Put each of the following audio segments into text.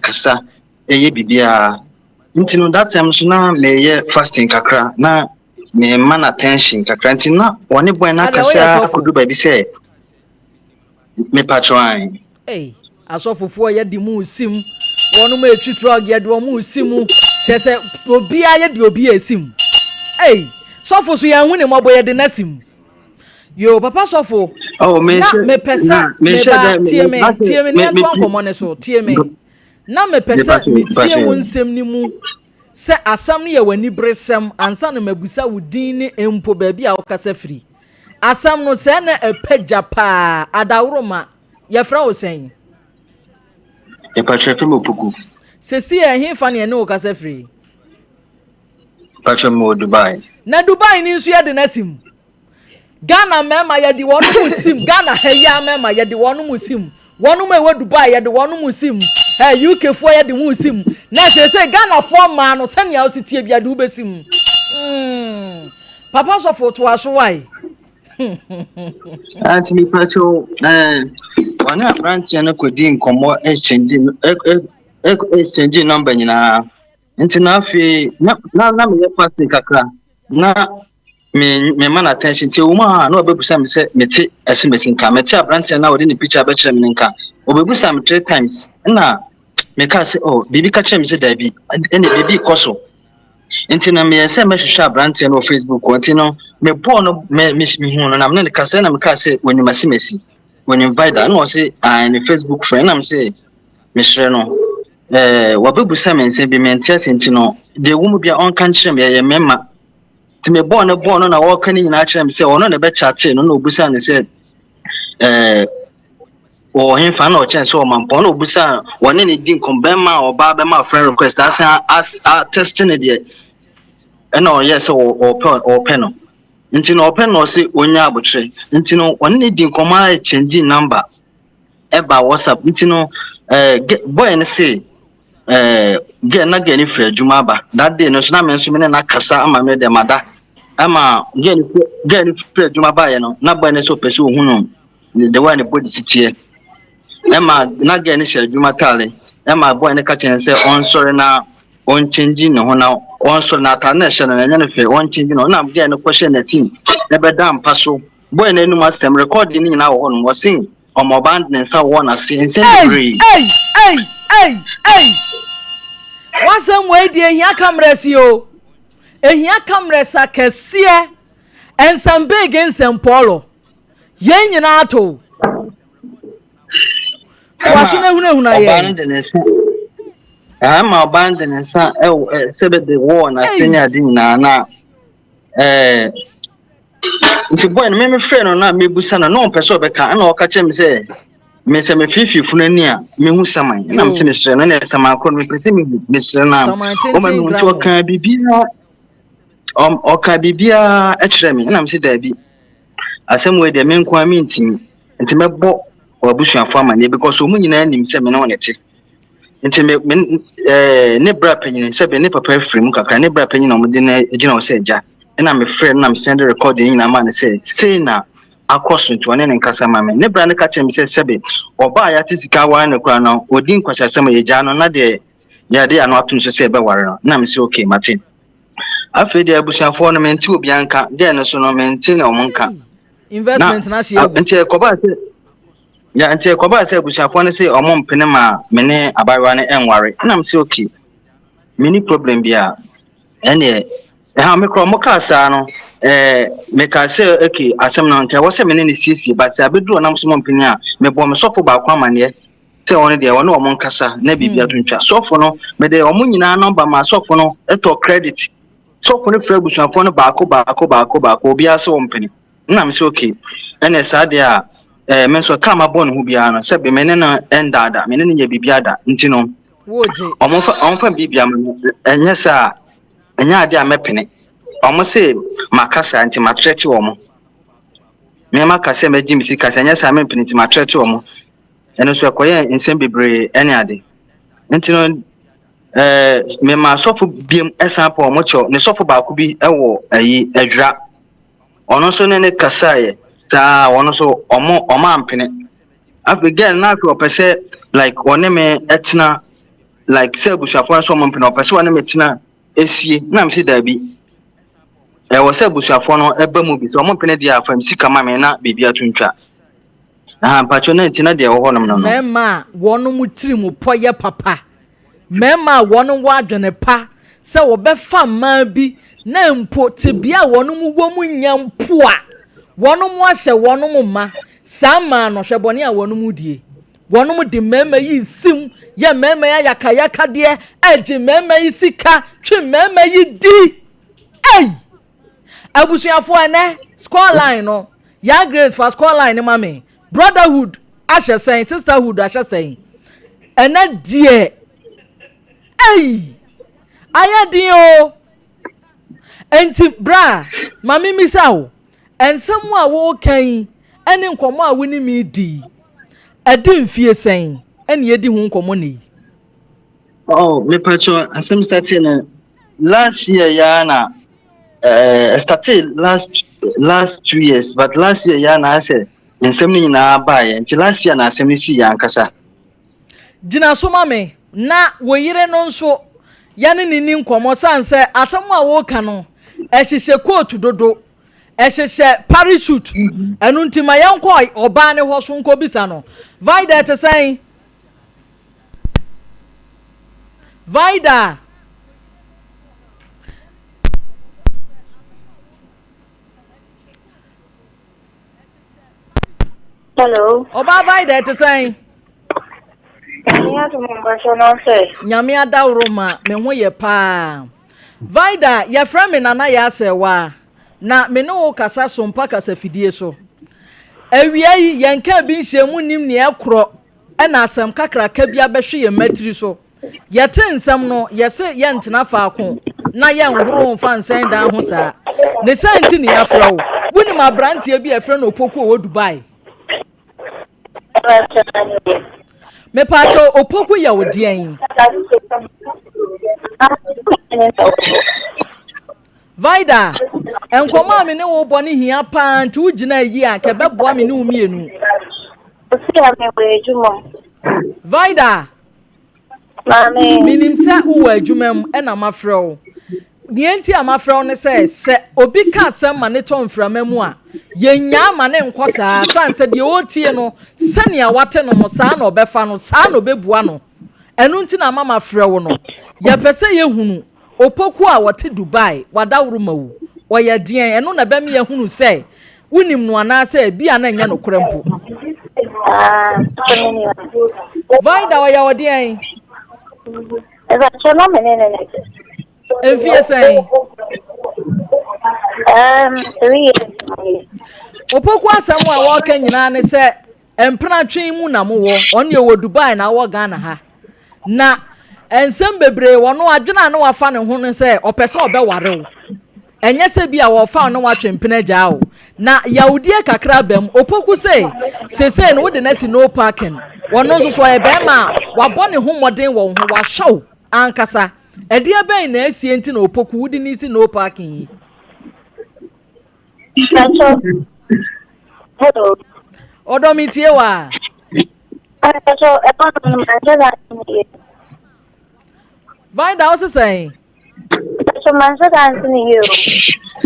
Kasa ɛyɛ biribiara. Nti no that time nso na meyɛ fasting kakra, na mema no attention kakra, nti na ɔne boy no Ada, woyɛ akasa sɔfo? Akɔdu baabi sɛ mepatro an. Ei, asɔfofoɔ yɛde mu si mu, wɔn etwi truck yɛde wɔn mu si mu, kyerɛ sɛ obiara yɛde obi esi mu. Ei, sɔfo so yɛn ho ne mmɔbɔ, yɛde n'asi mu. Yo, papa sɔfo. Oh, Na mehyɛ mepɛ sɛ na mehyɛ meba dɛ tie me, asɛ tie me, ne yɛntoa nkɔmmɔ ne so. Tie me, na mepɛ sɛ Mepatro metie wo mepatro. nsɛm no mu sɛ asɛm no yɛ w'ani bere sɛm ansa na mabusa wo din ne mpo baabi a wokasa firi. Asɛm no sɛ na ɛpɛgya paa. Adaworoma, yɛfrɛ wo sɛn? Mepatro, fɛ me Opoku. Sɛsi yɛ ɛhefa ne ɛne wo kasa firi? Mepatro, mewɔ Dubai. Na Dubai ni nso yɛde n'asi mu. Ghana mmarima yɛde wɔn mu sim, Ghana ha yi a mmarima yɛde wɔn mu sim, wɔn mu a ɛwɔ Dubai yɛde wɔn mu sim, ɛ UK foɔ yɛde wɔn sim, na sese Ghana foɔ mmaa no, sɛnea ɔsi tie bi yɛde wo bɛsi mu. Papa sɔfo, to aso wae. Nti mepatro, ɔne aberanteɛ no kɔdi nkɔmmɔ, exchange exchange number nyinaa. Nti na afei na meyɛ fasting kakra na me mema no attention. Nti ɛwɔ mu a na ɔbɛbusa me sɛ mete ɛsemesi nka, mete aberanteɛ no a ɔde ne picture bɛkyerɛ me no nka. Ɔbɛbusa me three times na meka sɛ, oh, biribi ka kyerɛ me sɛ daabi, ɛne biribi kɔ so. Nti na meyɛ sɛ mɛhwehwɛ aberanteɛ no wɔ Facebook hɔ. Nti no mebɔɔ no, me me mehu no na mene ne kasa na meka sɛ wɔnim asemasi, wɔnim Vida, na ɔse ah, ne Facebook friend. Na me sɛ mesrɛ no, wabɛbusa me nsɛm bi mente ase, nti no deɛ ɛwɔ mu bia ɔnka nkyerɛ me, yɛyɛ mmarima. Nti mebɔɔ no bɔɔ no na wɔka ne nyinaa kyerɛ me sɛ ɔno na ɛbɛkyate no, na obusa ne sɛ wɔwɔ hemfa, na ɔkyɛn sɛ ɔmampɔn, na obusa wɔne ne di nkɔm, bɛrima a ɔbaa bɛma friend request asan as atest ne deɛ, ɛna ɔyɛ sɛ ɔpɛ no. Nti na ɔpɛ no, ɔse onya abotire. Nti no ɔne ne di nkɔmɔ a change number ɛba WhatsApp. Nti no boy no se girl na girl no firi adwuma aba that day no so, na me nso me ne na kasa ama me dɛm ada ama girl no firi adwuma baeɛ no, na boy no nso ɔpɛ sɛ ohun no the way ne body si teɛ. Ɛma na girl no hyɛ adwuma taale, ɛma boy no ka kyerɛ no sɛ ɔnsɔre na ɔnkyɛngyi ne ho, na ɔnsɔre na ataade na ɛhyɛ no na ɛnyɛ no fɛ, ɔnkyɛngyi no. Na girl no kɔhyɛ n'atim ɛbɛda mpa so. Boy no anim asɛm recording ne nyinaa wɔ hɔ nom. Wɔse ɔma ɔbaa de ne nsa wɔ n'ase nsɛm Ei! bebree. Ei, ei, ei, ei! Wasɛm wei deɛ, ehia cameras yi o, ehia cameras akɛseɛ, nsɛm big, nsɛm pɔɔlɔ yɛn nyinaa to toa so na ehunahuna Ɔbaa no yɛn. de ne nsa ɛma ɔbaa no de ne nsa ɛwɔ ɛ sɛ bɛde wɔɔ n'ase ne ade nyinaa. Na nti boy no, meme frɛ no na mebusa no na ɔmpɛ sɛ ɔbɛka, ɛna ɔka kyerɛ me sɛ me sɛ mefiifii funu ani a mehu saman, ɛna mesɛ mesrɛ no, ɛna saman korɔ no mepɛ sɛ mehu, mesrɛ no a Saman ɔma tenten mehu. Nti gram. ɔka biribiara, ɔka biribiara kyerɛ me, ɛna mesɛ daabi, asɛm wei deɛ, me nko a mentimi, nti mɛbɔ w'abusuafo amanneɛ because ɔmu nyinaa nim sɛ me ne wo ne te. Nti me ne bra panyin sɛ ne papa afiri mu kakra, ne bra panyin na ɔmode no gyina hɔ sɛ agya, ɛna mefrɛ no na mesend recording nyinaa maa no sɛ sei na akɔ so, nti ɔne ne nkasa ma me. Ne bra no ka kyerɛ me sɛ sɛbe ɔbaa a yɛate sika aware no koraa no, ɔdi nkwasiasɛm a yɛgyaa no na deɛ yɛde ano atom so sɛ yɛbɛware no. Na mesɛ okay, mate. Afei deɛ abusuafoɔ no, mente obiara nka deɛ no so no, mente na ɔmo nka. Investment na ahyɛ egu. Nti ɛkɔbaa sɛ ya, nti ɛkɔbaa sɛ abusuafoɔ no sɛ ɔmo mpene ma me ne abayewa no ɛnware, ɛna me sɛ okay, me ni problem bi a ɛneɛ ɛha me korɔ. Ɔmo kaa saa no, meka sɛ okay, asɛm no nka ɛwɔ sɛ me ne ne siesie, but sɛ abɛduru ɔnam so mo mpene a, mebɔ me sɔfo baako amanneɛ sɛ ɔno deɛ ɔne ɔmo nkasa na biribi ato ntwa. Sɔfo no, mede ɔmo nyinaa number ma sɔfo no, ɛtɔ credit. Sɔfo no frɛ abusuafoɔ no baako baako baako baako, obiara sɛ ɔmpene. Nna me sɛ okay, ɛnɛ saa deɛ a, me nso kaa ma bɔ ne ho biara no sɛ me ne no ɛndaada, me ne no nyɛ biribi ada, nti no Wogye. Ɔmo fa biribi ama no, ɛnyɛ saa ɛnyɛ adeɛ a mɛpene. Ɔmo se maka saa nti matrɛkye ɔmo, me maka sɛ mɛgye me sika, sɛ ɛnyɛ saa mɛmpene, nti matrɛkye ɔmo. Ɛno nso ɛkɔyɛ nsɛm bebree ɛne ade. Nti no mema sɔfo biem ɛsan pa ɔmo kyɛw. Ne sɔfo baako bi ɛwɔ ɛyi Adwira, ɔno nso ne ne kasaeɛ saa, ɔno nso ɔmo ampene. Afei girl na afei ɔpɛ sɛ like ɔne me ɛtena. Like sɛ abusuafoɔ no sɛ ɔmo mpene, ɔpɛ sɛ ɔne me tena esie, na me sɛ daabi. Ɛwɔ sɛ abusuafoɔ no ɛba mu bi, sɛ ɔmo mpene deɛ a, fa me sika ma me na biribi ato ntwa. Aha, mpakyɛw, na nti na deɛ ɛwɔ hɔnom no. Mmarima a wɔn tirim pɔ yɛ papa, mmarima a wɔn wɔ adwene pa sɛ wɔbɛfa mmaa bi na mpo tebea a wɔn wɔ mu nyɛ mpo a, wɔn ahyɛ wɔn mma. Saa mmaa no, hwɛ bɔne a wɔn die. Wɔn de mmarima yi sim yɛ mmarima yi ayakayakadeɛ, ɛgye mmarima yi sika, twe mmarima yi di. Ei! Abusuafoɔ, ɛnɛ score line no, Yaa Grace, fa score line no ma me. Brotherhood ahyɛ sɛn? Sisterhood ahyɛ sɛn? Ɛnɛ deɛ, ei! Ayɛ den o. Nti bra, ma me misa o. Nsɛm a wɔreka yi ne nkɔmmɔ a wo ne me di, ɛde mfie sɛn ɛne yɛdi ho nkɔmmɔ ne yi? Oh, mepakyɛw, asɛm started no last year ya na started last 2 years, but last year ya na asɛ nsɛm no nyinaa baeɛ, nti last year na asɛm no sii yɛ ankasa. Gyina so ma me na wo yere no nso yɛne ne ni nkɔmmɔ, san sɛ asɛm a wɔreka no ɛhyehyɛ kootu dodo, ɛhyehyɛ parachute. Ɛno nti ma yɛnkɔ ɔbaa ne hɔ so nkɔbisa no. Vida, te sɛn, Vida? Hello. Ɔbaa Vida, te sɛn? Nyame adom, mpakyɛ, na sɛ. Nyame adaworo ma me ho yɛ paa. Vida, yɛfrɛ me Nana Yɛ Asɛwa na me ne wo kasa so mpa kasa fidie so. Awia yi, yɛnka bi nhyia mu nim nea ɛkorɔ ɛna asɛm kakraka bi abɛhwe yɛn mmatiri so. Yɛte nsɛm no, yɛse yɛntena faako na yɛnhoro mfa nsɛn dan ho saa. Ne sɛ nti ne yɛafrɛ wo. Wonim aberanteɛ bi a yɛfrɛ no Opoku a ɔwɔ Dubai? Mepaakyɛw, Opoku yɛ wo deɛn? Vida, nkɔmmɔ a me ne wo bɔ no hia paa, nti wogyina yi a nka ɛbɛboa me ne wo mmienu. Osi a mewɔ adwuma. Vida. Maame. Menim sɛ wowɔ adwuma mu ɛna mafrɛ wo. Deɛ nti a mafrɛ wo ne sɛ obi ka asɛm ma ne tɔ mframa mu a, yɛnyaa ma ne nkɔ saa, san sɛ deɛ ɔretie no, sɛnea wate no no, saa na ɔbɛfa no, saa na ɔbɛbua no. Ɛno nti na ama mafrɛ wo no. Yɛpɛ sɛ yɛhunu Opoku a wɔte Dubai, wadaworo ma wo. Ɔyɛ deɛn? Ɛno na ɛbɛma yɛahunu sɛ wonim no anaasɛ bi a na ɛnyɛ nokorɛ mpo. Ah, sɛ me nua. Vida, ɔyɛ ɔdeɛn? Ɛbɛkyɛ na me ne ne ne te. Mfie sɛn? 3 years. Opoku asɛm a wɔreka nyinaa ne sɛ mpenatwe mu na mowɔ. Ɔno deɛ wɔ Dubai na wɔ Ghana ha. Na nsɛm bebree, wɔno adwene a na wafa ne ho no sɛ ɔpɛ sɛ ɔbɛware wo. Ɛnyɛ sɛ bi a wɔfa wo na watwe mpena agyaa wo. Na yawudie kakra aba mu. Opoku sɛ sesei no wode no asi no parking. Ɔno nso so ɔyɛ bɛrima a wabɔ ne ho mmɔden wɔ wo ho, wahyɛ wo ankasa. Ɛdeɛ bɛn na asie nti na Opoku wode ne si no parking yi? Mpakyɛ. Hello. Ɔdɔ, mi tie wa. Mpakyɛ, ɛbɔ no no manhyɛ da nte ne yie. Vida, wo sesɛn? Mpakyɛ, manhyɛ da nte ne yie o.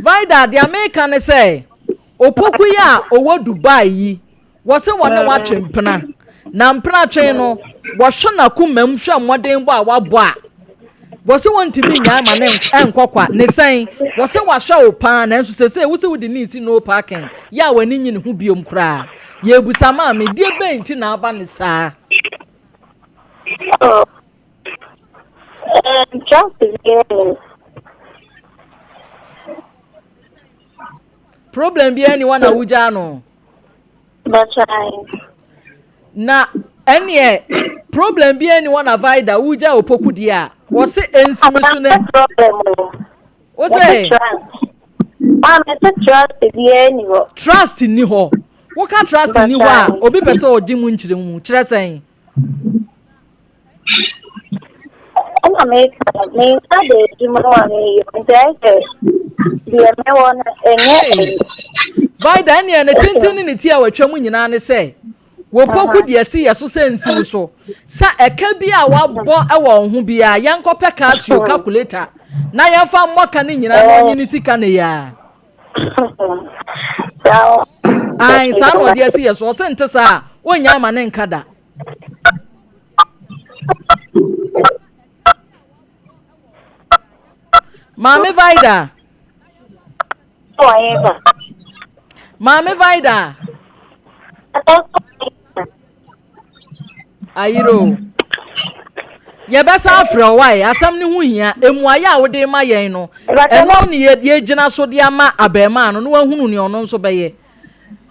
Vida, deɛ meka ne sɛ Opoku yi a ɔwɔ Dubai yi, wɔsɛ wɔne watwe mpena, na mpena twe no, wɔhwɛ n'akoma mu, hwɛ mmɔden bɔ a wabɔ a, wɔsɛ wɔntumi nyaa ma ne nkɔ kwa ne sɛn. Wɔsɛ wahwɛ wo paa, nanso sese wosɛ wode ne si no parking yɛ a, w'ani nyi ne ho biom koraa. Yɛbusa maame, deɛ bɛn nti na aba ne saa? Oh. Trust bi ni. Problem biara ni hɔ na wogyaa no? Mpakyɛ. Na ɛneɛ problem biara ni hɔ na Vida wogya Opoku deɛ a, wɔse nsimi so ne Problem o. Wo sɛ? Maame, sɛ trust biara ni hɔ. Trust ni hɔ. Woka trust ni hɔ a, obi pɛ sɛ ɔgye mu nkyerɛ mu kyerɛ sɛn? Ɛna meka no, menka de adwuma mu a meyɛ, nti ayɛ sɛ deɛ mewɔ no ɛnyɛ ɛyi. Vida, ɛneɛ ne tenten ne ne ti a watwa mu nyinaa ne sɛ Wɔpoku deɛ si yɛ so sɛ nsi wo so. Sɛ ɛka bi a wabɔ wɔ wo ho biara, yɛnkɔpɛ Casio calculator na yɛmfa mmɔ ka no nyinaa na ɔnye ne sika no yɛ a. Ae, saa na ɔde asi yɛ so. Ɔse nte saa a, wonnya ama ne nka da. Maame Vida. Maame Vida. Ayere o. Yɛbɛsa afrɛ wo ae asɛm no ho hia mmuaeɛ a wode ma yɛn no ɛno ne yɛgyina so de ama abarimaa no na wahunu nea ɔno nso bɛyɛ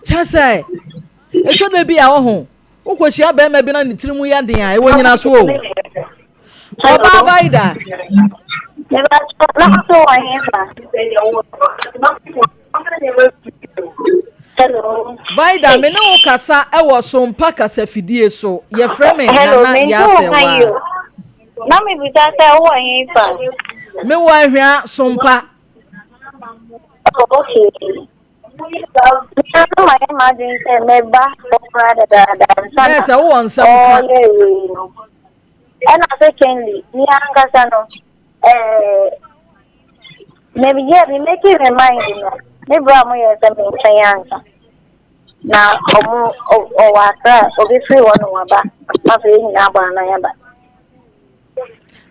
kyɛ sɛ ɛtɔ da bi a ɔho Wokɔhyia barima bi na ne tiri mu yɛ den a, ɛwɔ nyinaso o. Ɔbaa Vaida. Vaida, me ne wo kasa wɔ Sompa kasafidie so. Yɛfrɛ me Nana Yasewa. Na mebisa sɛ wowɔ he fa? Mewɔ Ahwea Sompa. Oh, okay. Mea no mayɛ m'adwene sɛ mɛba hɔ koraa dadaada ansa na sɛ wowɔ nsɛm ka. Ɔyɛ wei no. Ɛna secondly, me ankasa no, ɛɛ meyɛ me making me mind no, me bra mo yɛ sɛ mentwɛn ansa. Na ɔmo ɔwɔ Accra, obi firi hɔ no waba, afei yɛn nyinaa abɔ anan aba.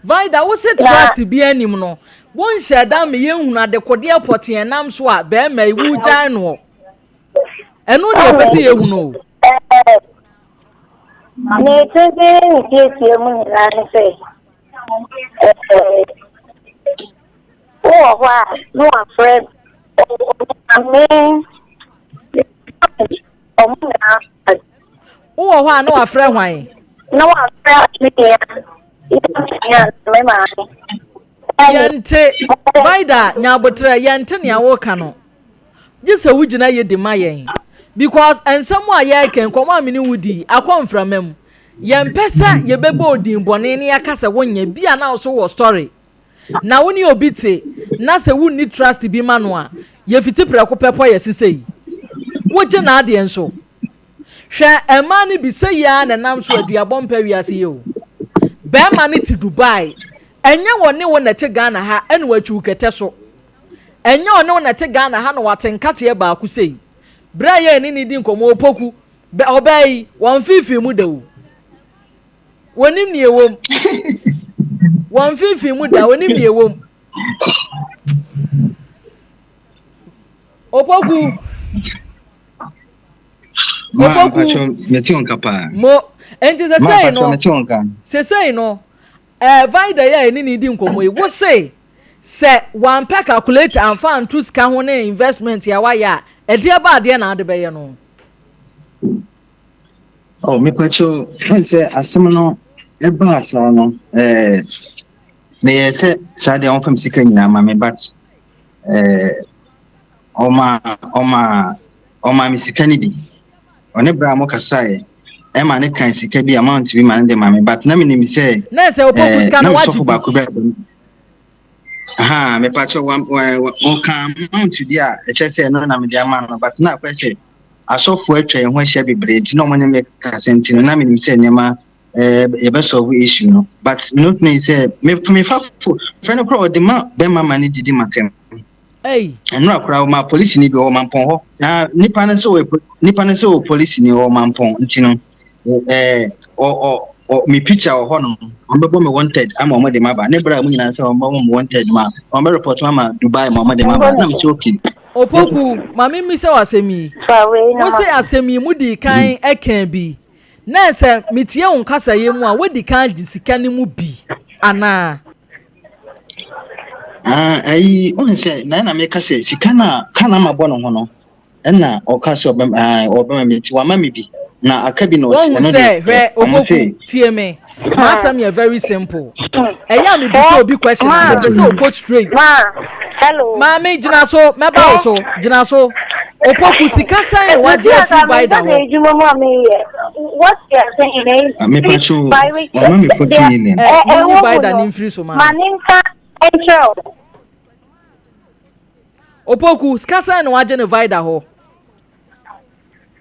Vida, wo se trust bi anim no, wo nhyɛ da me yɛn hunu adekodeɛ pɔtee ɛnam so a bɛrima yi wo gyae noɔ. Ɛno ne yɛpɛ sɛ yɛhunu o. Ne tenten ne tietie mu nyinaa ne sɛ, wowɔ hɔ a na wafrɛ ɔnyame ɔmo nyinaa. Wowɔ hɔ a na wafrɛ hwan? Na wafrɛ me nua, nua me maame. Yɛnte, Vida, nya aboterɛ, yɛnte nea woka no. Gye sɛ wogyina yɛ di ma yɛn. Because nsɛm a yɛreka, nkɔmmɔ a me ne wo di, akɔ mframa mu. Yɛmpɛ sɛ yɛbɛbɔ odin bɔne na yɛaka sɛ wonyɛ. Bi a na wo so wɔ story. Na wo ne obi te na sɛ wonni trust bi ma no a, yɛfiti prɛko pɛ pɔ yɛ sesei. Wogye n'adeɛ nso. Hwɛ mmaa no bi sɛyi ara na ɛnam so aduabɔ mpɛ wiase yi o. Bɛrima no te Dubai, ɛnyɛ wɔne wo na ɛte Ghana ha ɛna watwi wo kɛtɛ so. Ɛnyɛ ɔne wo na ɛte Ghana ha na wate nkateɛ baako sei. Berɛ a yɛne ne di nkɔmmɔ opoku, ɔbaa yi, wɔmfeefee mu da o. Wɔnim nea ɛwɔ mu. Wɔn mfimfini mu da, wɔnim nea ɛwɔ mu. Opoku. Opoku. Mete wo nka paa. Mo, enti sesei no, sesei no, eh, Vida yi a ɛne ne di nkɔmmɔ yi, wo se sɛ wampɛ calculator amfa anto sika ho ne investment a wayɛ a, ɛdeɛ ba adeɛ na ade bɛyɛ no. Oh, mepakyɛw, ɛn sɛ asɛm no ɛbaa saa no, ɛɛ meyɛɛ sɛ saa deɛ wɔmfa me sika nyinaa ma me but ɛɛ ɔma ɔma ɔma me sika no bi. Ɔne bra a mo kasaeɛ ɛma ne kan sika bi amount bi ma ne de ma me but na menim sɛ na sɛ ɔpɔku sika no wagye bi. bi. Baako bi ha mepakyɛw ɔka amount bi a ɛkyerɛ sɛ ɛno na mede ama no but na akɔyɛ sɛ Asɔfoɔ atwa yɛn ho ahyia bebree nti na wɔne me kasa nti no na menim sɛ nneɛma eh, yɛbɛ solve issue no but not knowing sɛ me mefa fo fɛ no koraa ɔde ma bɛrima ma no didi matɛm ɛnora koraa ɔma polisi ni bi ɔwɔ mampɔn hɔ na nipa no sɛ ɔyɛ nipa no sɛ ɔwɔ polisi ni ɔwɔ mampɔn nti no ɛɛ ɔ ɔ ɔ me picture wɔ hɔ nom wɔn bɛbɔ me wanted ama wɔn de ma ba ne bra mu nyinaa sɛ wɔn bɛbɔ me wanted ma wɔn bɛ report ma ma Dubai ma wɔn de ma ba na me sɛ okay. Opoku, ma me mmisa wo asɛm yi. Wo se asɛm yi mo dii kan ɛkaa bi, na sɛ metie wo nkasayɛ mu a woadi kan agye sika no mu bi anaa? Ah, ayi, wohu sɛ na na meka sɛ sika no a ka na mabɔ ne ho no, ɛna ɔka sɛ ɔbɛma me nti wama me bi na aka bi na ɔsi ɛno deɛ hwɛ opoku tie me m'asɛm yɛ very simple ɛyɛ a mebisa obi question a mepɛ sɛ ɔkɔ straight maame gyina so mɛba wo so gyina so opoku sika sɛn na wagye afiri vida hɔ mepatwo wama me 40 million ɛ vida ne mfiri so ma Opoku, sika sɛn na wagye no Vida hɔ?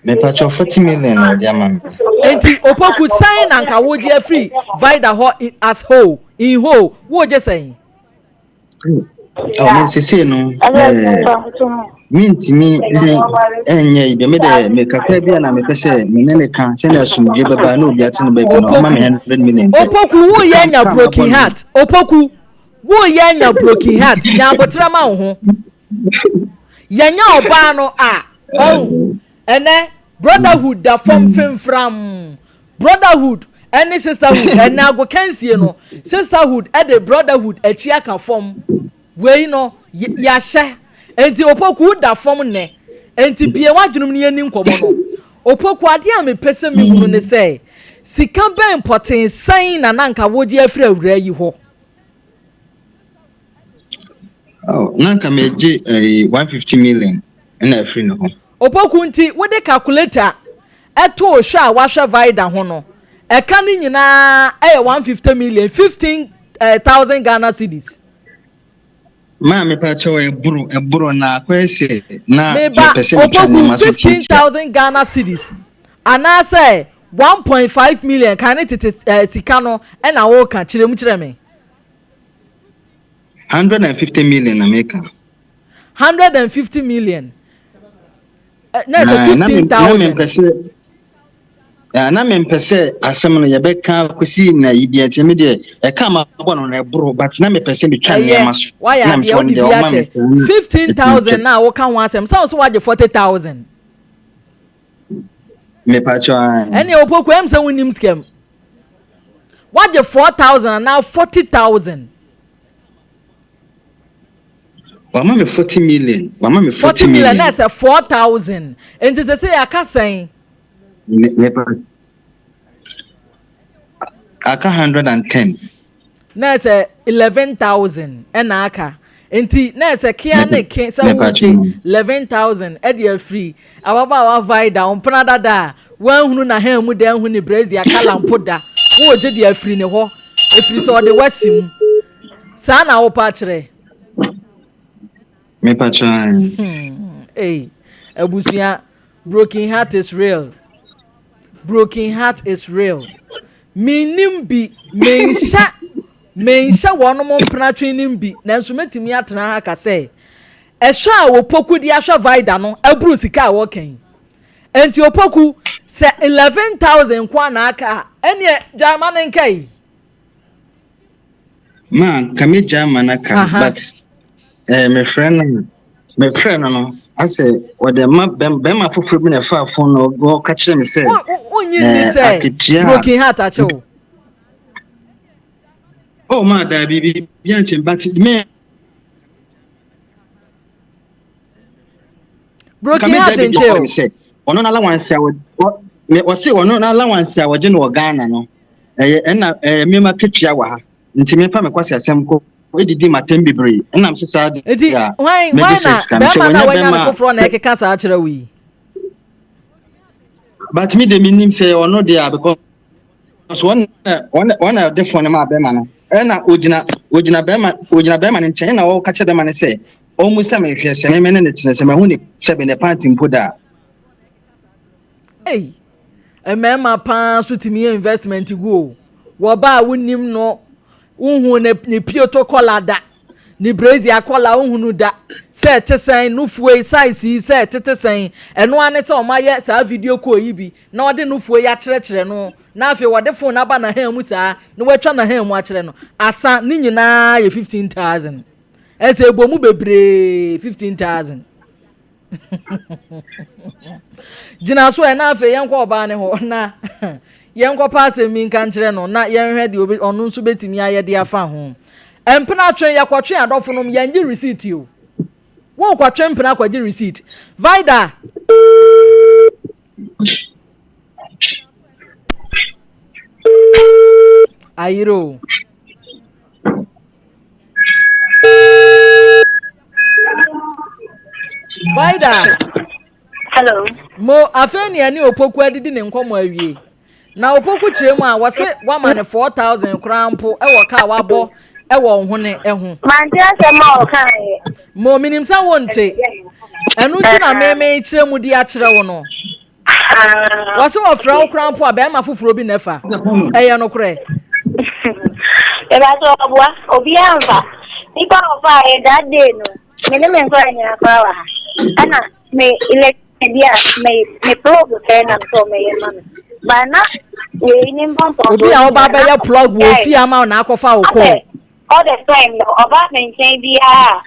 Mepakyɛw 40 million na ɔde ama me. Enti Opoku sɛn na nka wogye afiri Vida hɔ as whole, in whole, wogye sɛn? Oh, me sese no, eh, mentumi ne ɛnyɛ yi bi me de me kakra bi a na mepɛ sɛ me ne ne ka sɛnea asomdwe bɛba na obi ate no baabi no ɔma me 100 million pɛ. Opoku woyɛ anya broken heart. Opoku woyɛ anya broken heart. Nya abotrɛ ma wo ho. Yɛnyɛ ɔbaa no a ɔn ɛnɛ brotherhood da fam femfram. Brotherhood ɛne sisterhood ɛnɛ agokansie no sisterhood ɛde brotherhood akyi aka fam. Wei no yɛahyɛ enti Opoku da fam nnɛ enti bue w'adwenem na yɛnni nkɔmmɔ no. Opoku adeɛ a mepɛ sɛ mehunu ne sɛ sika bɛn pɔtee sɛn na na anka wogye afiri awuraa yi hɔ? Oh, na anka megye eh, 150 million na afiri ne hɔ. Opoku nti wode calculator too hwɛ a wahwɛ Vida ho no, ɛka no nyinaa yɛ 150 million, 15,000 Ghana cedis. Maa mepa kyɛw ɛboro ɛboro na akɔyɛ sɛ na mepɛ sɛ metwa nneɛma so tiatia. 15,000 Ghana cedis anaasɛ 1.5 million kan ne tete eh, sika no ɛna woka kyerɛ mu kyerɛ me. 150 million na meka. 150 million. Eh, na ɛsɛ 15,000. Na mempɛ sɛ asɛm no yɛbɛka kɔsi na yi bia nti me deɛ ɛka ma bɔ no na ɛboro but na mepɛ sɛ metwa nneɛma so. Wayɛ adeɛ wode bi akyɛ 15,000 na woka ho asɛm sɛ wo so wagye 40,000. Mepakyɛ. Ɛne opoku ɛm sɛ wonim sikam. Wagye 4,000 anaa 40,000. Wama me 40 million. Wama me 40 million. Na ɛsɛ 4,000. Nti sɛ sɛ yɛaka sɛn? Mepa aka 110. Na ɛsɛ 11,000 ɛna aka. Nti na ɛsɛ kea ne ke sɛ wogye 11,000 ɛde afiri ababaawa Vida ɔmpena dada a wanhunu n'ahan mu da anhu ne brazier kala mpo da wogye de afiri ne hɔ ɛfiri sɛ ɔde wasi mu. Saa na wopɛ akyerɛ? Mepa kyɛw. Hmm, hey, abusua, broken heart is real. Broken heart is real. Mennim bi, menhyɛ, menhyɛ wɔnom mpenatwe nim bi, nanso mɛtumi atena ha ka sɛ, ɛhwɛ a Opoku de ahwɛ Vida no aburu sika a wɔka yi. Enti Opoku, sɛ 11,000 nko a na aka a, ɛneɛ gyae ma ne nka yi. Ma nka megyaa ma no aka but eh, mefrɛ no mefrɛ no no asɛ ɔde ma bɛrima foforɔ bi na ɛfaa fon no ɔka kyerɛ me sɛ wonyi nni eh, sɛ akatua broken heart akyɛ wo oh ma daabi biribi ankyɛm but me broken heart nkyɛ o sɛ ɔno n'allowance a ɔse ɔno n'allowance a wɔgye no wɔ Ghana no ɛyɛ ɛna ɛyɛ mmarima ketua wɔ ha nti mefa me kwasi asɛm kɔ edidi matam bebree ɛnam sɛ saa de nti hwan hwan na bɛrima na wanya no foforɔ na ɛkeka saa kyerɛ wo yi but me de menim sɛ ɔno deɛ a because wɔn na wɔn na ɔde fon no maa bɛrima no ɛna ogyina ogyina bɛrima ogyina bɛrima no nkyɛn ɛna ɔka kyerɛ bɛrima no sɛ ɔmu sɛ mehwɛ sɛ meme ne ne tena sɛ mahu ne sɛbe ne panty mpo da Ei, mmarima paa nso tumi yɛ investment gu o. Wɔba a wonim no, wohu ne ne pioto kɔla da, ne brazier kɔla wohunu da, sɛ ɛte sɛn, nufuo yi size yi sɛ ɛtete sɛn. Ɛno ara ne sɛ wɔayɛ saa video call yi bi na wɔde nufuo yi akyerɛkyerɛ no, na afei wɔde phone aba n'ahan mu saa na wɔatwa n'ahan mu akyerɛ no. Asa ne nyinaa yɛ 15,000. Ɛsɛ ɛbɔ mu bebree 15,000. Gyina so ɛ na afei yɛnkɔ ɔbaa ne hɔ na yɛnkɔpa asɛm bi nka nkyerɛ no na yɛnhwɛ deɛ ɔno nso bɛtumi ayɛ de afa ho. Mpena twe yɛkɔtwe adɔfonom yɛngye receipt o. Wokɔtwe mpena kɔgye receipt. Vida. Ayere o. Vida. Hello. Mo afei nea ne Opoku adidi ne nkɔmɔ awie. Na Opoku kyerɛ mu a wɔse wama ne 4000 koraa mpo wɔ kaa wabɔ wɔ ho ne ho. Mante asɛm a ɔkaeɛ. Mo menim sɛ wonte. Ɛno nti na meme kyerɛ mu de akyerɛ wo no. Ah, Wɔse wɔfrɛ wo koraa mpo a bɛrima foforɔ bi na ɛfa. Ɛyɛ nokorɛ? Mepakyɛw ɔboa, obiara mfa. Nipa a ɔfaa yɛ that day no, me ne me nkɔla nyinaa koraa wɔ ha. Ɛna me electrician bi a me me plug sɛɛ na me sɛ ɔmɛyɛ ma me. But na wei ne mpampam. Obi a ɔba abɛyɛ plug wɔ ofie ama wo na akɔfa wo kɔɔ. All the time no ɔba me nkyɛn biara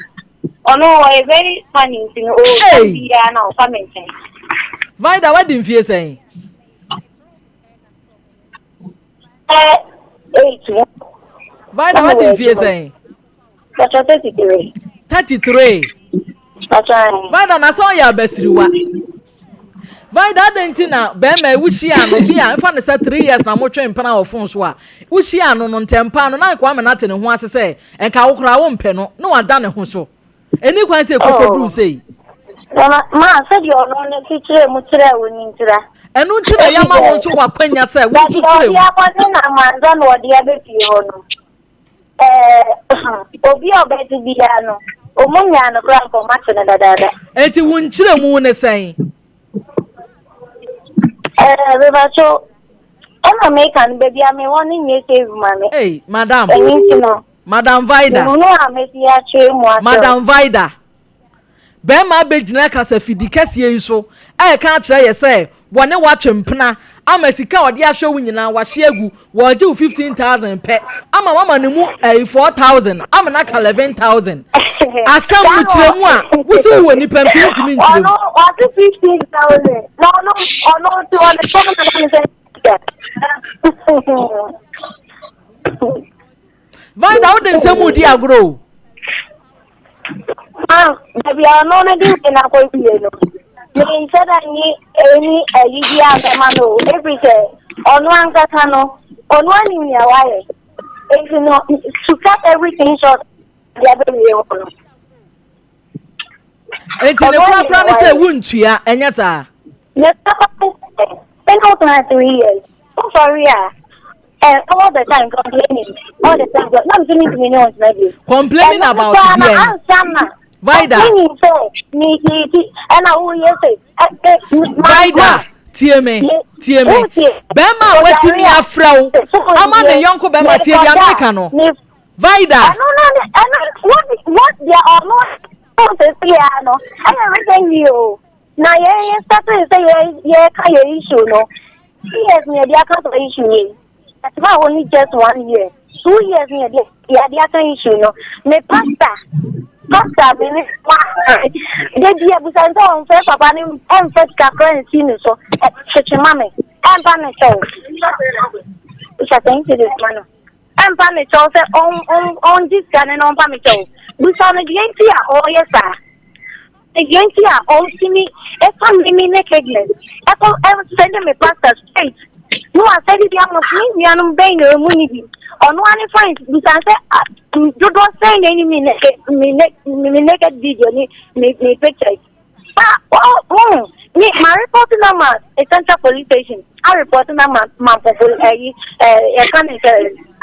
ɔno ɔyɛ very funny nti no ɔwɔ biara na ɔfa me nkyɛn. Vida wadi mfie sɛn? 8 mu. Vida wadi mfie sɛn? Pàtó 33. 33. Pàtó. Vida na sɛ ɔyɛ abasiriwa. Vida adɛn nti na bɛrima yi wohyia no bi a nfa ne sɛ 3 years na motwe mpena wɔ fon so a wohyia no no ntɛmpa no na nka wama no ate ne ho ase sɛ nka wo koraa wompɛ no na wada ne ho so. Ɛni kwan sɛ ɛkɔkɔduru sei. Ma sɛdeɛ ɔno no si kyerɛ mu kyerɛ wo no ntira. Ɛno nti na yɛama wo nso w'akwanya sɛ wo nso kyerɛ mu. Baabi a ɔde akɔgye no amansa na ɔde abɛpie hɔ no, ɛɛ obi a ɔbɛgye biara no, wɔn nyaa no koraa nka wɔn ate no dadaada. Enti wo nkyerɛmu ne sɛn? Ɛɛ mebakyɛw, ɛna meka no baabi a mewɔ no nyɛ safe ma me. Ei, madam. Ɛno nti no. Madam Vida. Mehunu a mesi akyerɛ mu akyerɛ. Madam Vida. Bɛrima abɛgyina kasafidi kɛseɛ yi so ɛreka akyerɛ yɛ sɛ wɔne wo atwe mpena ama sika a ɔde ahwɛ wo nyinaa wahye agu, wɔregye wo 15,000 pɛ ama wama ne mu ɛyi 4,000 ama no aka 11,000. Asɛm no kyerɛ mu a wosi wowɔ nipa nti wontumi nkyerɛ mu. Ɔno ɔse 15,000 na ɔno ɔno nti ɔne sɔm na ne sɛ Vida wode nsɛm redi agorɔ o. Ah, baabi a ɔno no de wei no akɔwie no, menhyɛ da nye ɛni ayi bi a mɛma no o, ɛfiri sɛ ɔno ankasa no, ɔno anim nea wayɛ. Enti no, to cut everything short, de abɛwie hɔ no. Enti ne korakora ne sɛ wontua, ɛnyɛ saa? Ne korakora ne sɛ, sɛ na wotena 3 years, wosɔre a, all the time complaining, all the time. Na mi mi ne wɔn tena bi. Complaining about deɛ. Ansa na. Vida. Complaining sɛ mi ti ti ɛna wo yɛ sɛ. Vida tie me tie me bɛrima a watumi afrɛ wo ama ne yɔnko bɛrima tie deɛ Amerika no. Vida. Ɛno no ɛno what deɛ ɔno sɛ si ya no ɛyɛ recently o na yɛn yɛ start sɛ yɛ yɛ ka yɛ issue no 2 years ni yɛde aka sɔ issue yɛ ɛtuma a only just one year, 2 years ni yɛde yɛde aka issue no. Me pastor me ne wa de bi abusa sɛ ɔnfɛ papa ne ɛnfɛ sika kora nsi ne so ɛtwetwe ma me ɛmpa ne kyɛw bisa sɛ nti de ma no ɛmpa ne kyɛw sɛ ɔn ɔn ɔngye sika ne na ɔmpa me kyɛw. Busa no deɛ nti a ɔreyɛ saa, deɛ nti a ɔntumi ɛfa me me nakedness ɛkɔ ɛsɛnde me pastor straight ne wasɛnde bi ama me nuanom bɛn na emu ni bi ɔno ane fine. Bisa sɛ dodoɔ sɛn na ɛni me naked me naked video ne me pictures. Ah, oh, me ma report na ma Central Police Station, a report na ma Mampɔfo ɛyi ɛka ne sɛ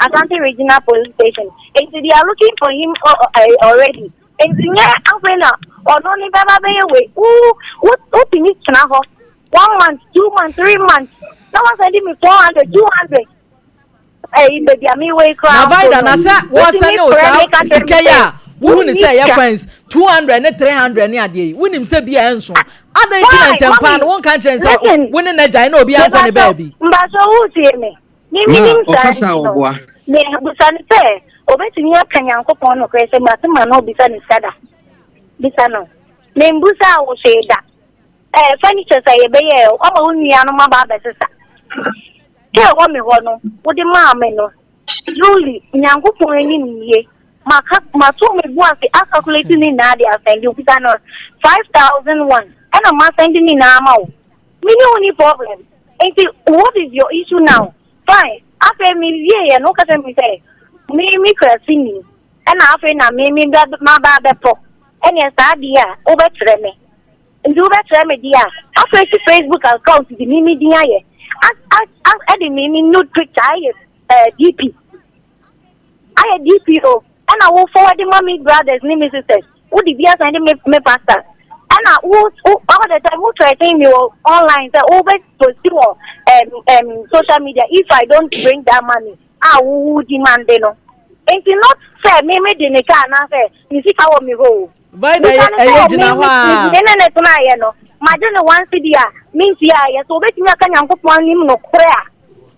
Asante Regional Police Station, nti they are looking for him already. Nti nyɛ afei na ɔno ne bɛba bɛyɛ wei. Wo wo wotumi tena hɔ one month, 2 months, 3 months na wasan di mi 400, 200 ɛyi baabi a mi wɔ yi koraa. Na Vida, na sɛ wɔsɛne wo saa sika yi a wohu ne sɛ ɛyɛ coins 200 ne 300 ne adeɛ yi, wonim sɛ bi a ɛnso adɛn nti na ntɛmpa no wonka nkyerɛ sɛ wo ne n'agyae na obi ankɔ ne baabi? Mbaso wotie me, miminim saa ɔkasa a ɔboa. Ne busa ne sɛ obetumi aka Nyankopɔn nokorɛ sɛ mate ma no obisa ne sika da. Bisa no, membusa a wo hwee da. Furnitures a yɛbɛyɛ ɔma wo nuanom aba abɛsesa sɛ ɛwɔ me hɔ no, wode maa me no, truly Nyankopɔn anim yie, maka mato me bo ase acalculate ne nyinaa de asɛnde. Bisa no, 5,001 ɛna masɛnde ne nyinaa ma wo. Me ne wo ni problem, nti what is your issue now? Fine, afei me wie yɛ no, woka kyerɛ me sɛ me kura sini ɛna afei na me bɛ maba abɛpɔ ɛneɛ saa adeɛ a wobɛkyerɛ me, nti wobɛkyerɛ me deɛ a afei si Facebook account de me din ayɛ ɛde me nude picture ayɛ DP, ayɛ DP o, ɛna wo forward ma me brothers ne me sisters, wode bi asan de me pastor. Ɛna wo wo all the time wo threaten me wɔ online sɛ wo bɛ post wɔ social media if I don't bring that money a wo wo demand no. Nti not sɛ me me de ne ka anaasɛ ne sika wɔ me hɔ o. Vida ɛyɛ gyina hɔ a. Me ne ne tenaeɛ no, magye ne one cedi a mentuaeɛ. So obetumi aka Nyankopɔn anim nokorɛ a?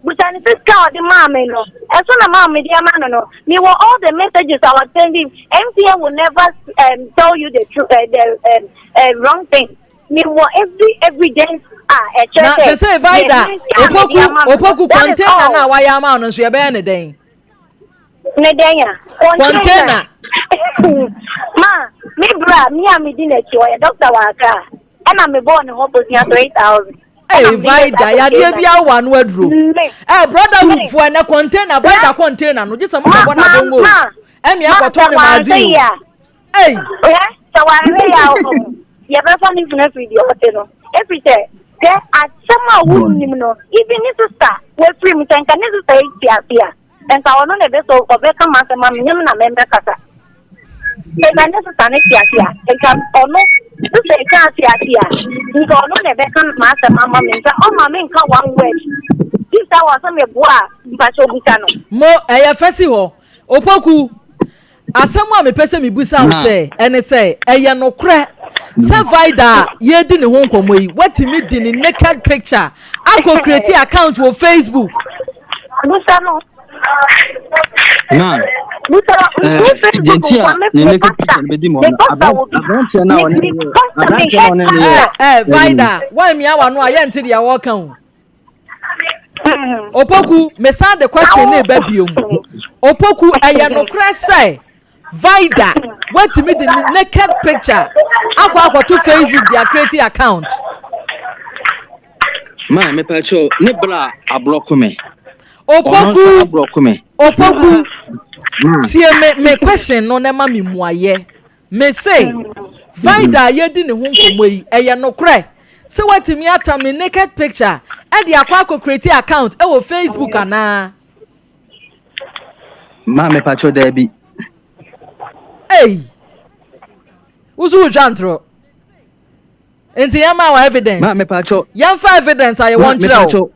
Busa no sɛ sika a ɔde maa me no, ɛso na maa mede ama no no. Mewɔ all the messages I was sending. MTN will never tell you the truth, the wrong thing. Mewɔ every evidence a ɛkyerɛ Na sɛ sɛ sɛ Vida me sika a mede Opoku ama no no, Opoku that is container no all. a wayɛ ama no nso yɛbɛyɛ ne dɛn? Ne dɛn a? Container. Container. Ma, me bra, me a medi n'akyi, ɔyɛ doctor wɔ Accra. Ɛna mebɔɔ ne hɔ bosea 3000. Hey, Vida, yadeɛ bi awo ano aduro. Eh, brotherhood foɔ ɛnɛ container, Vida container no, gye sɛ mo kɔbɔ na bongo. Ɛmi akɔtɔ ne magazine o. Hey. Sɛ wahwɛ yɛ a yɛbɛfa ne funu afiri deɛ ɔte no. Ɛfiri sɛ, hwɛ asɛm a wonnim no, even ne sista wafiri mu sɛ nka ne sista yi te ase a, nka ɔno na ɛbɛsɔ ɔbɛka m'asɛm ama me, nyɛ me na mɛmɛkasa. Nka ne sista no te ase a, nka ɔno sista yi ka ate ase a, nka ɔno na ɛbɛka m'asɛm ama me, nka ɔma me nka one word. Sista wɔ sɛ meboa a, mpakyɛ obisa no. Mo, ɛyɛ fɛ si hɔ. Opoku, asɛm a mepɛ sɛ mebisa wo sɛ, ɛne sɛ, ɛyɛ nokorɛ sɛ Vida a yɛredi ne ho nkɔmmɔ yi, watumi de ne naked picture akɔ create account wɔ Facebook? Bisa no. Na, eh, deɛ nti a ne naked picture no bɛdi mu no, aberanteɛ no a ɔne ne yɛ, aberanteɛ no a ɔne ne yɛ. Eh, eh, Vida, woammia w'ano a yɛnte deɛ wɔreka o. Opoku, mesan de question ne ba biom. Opoku, ɛyɛ nokorɛ sɛ Vida watumi de ne naked picture akɔ akɔto Facebook de acreate account? Ma mepa kyɛw ne bra ablɔko me. Opoku, ablɔko me. Opoku, tie me me question no na ma me muayɛ. Me se, Vida a yɛdi ne ho nkɔmmɔ yi, ɛyɛ nokorɛ sɛ watumi atam ne naked picture de akɔ akɔ create account wɔ Facebook anaa? Ma mepa kyɛw daabi. Ei! Wo so wotwa ntorɔ. Nti yɛma wɔ evidence. Ma mepa kyɛw. Yɛmfa evidence a yɛwɔ nkyerɛ wo.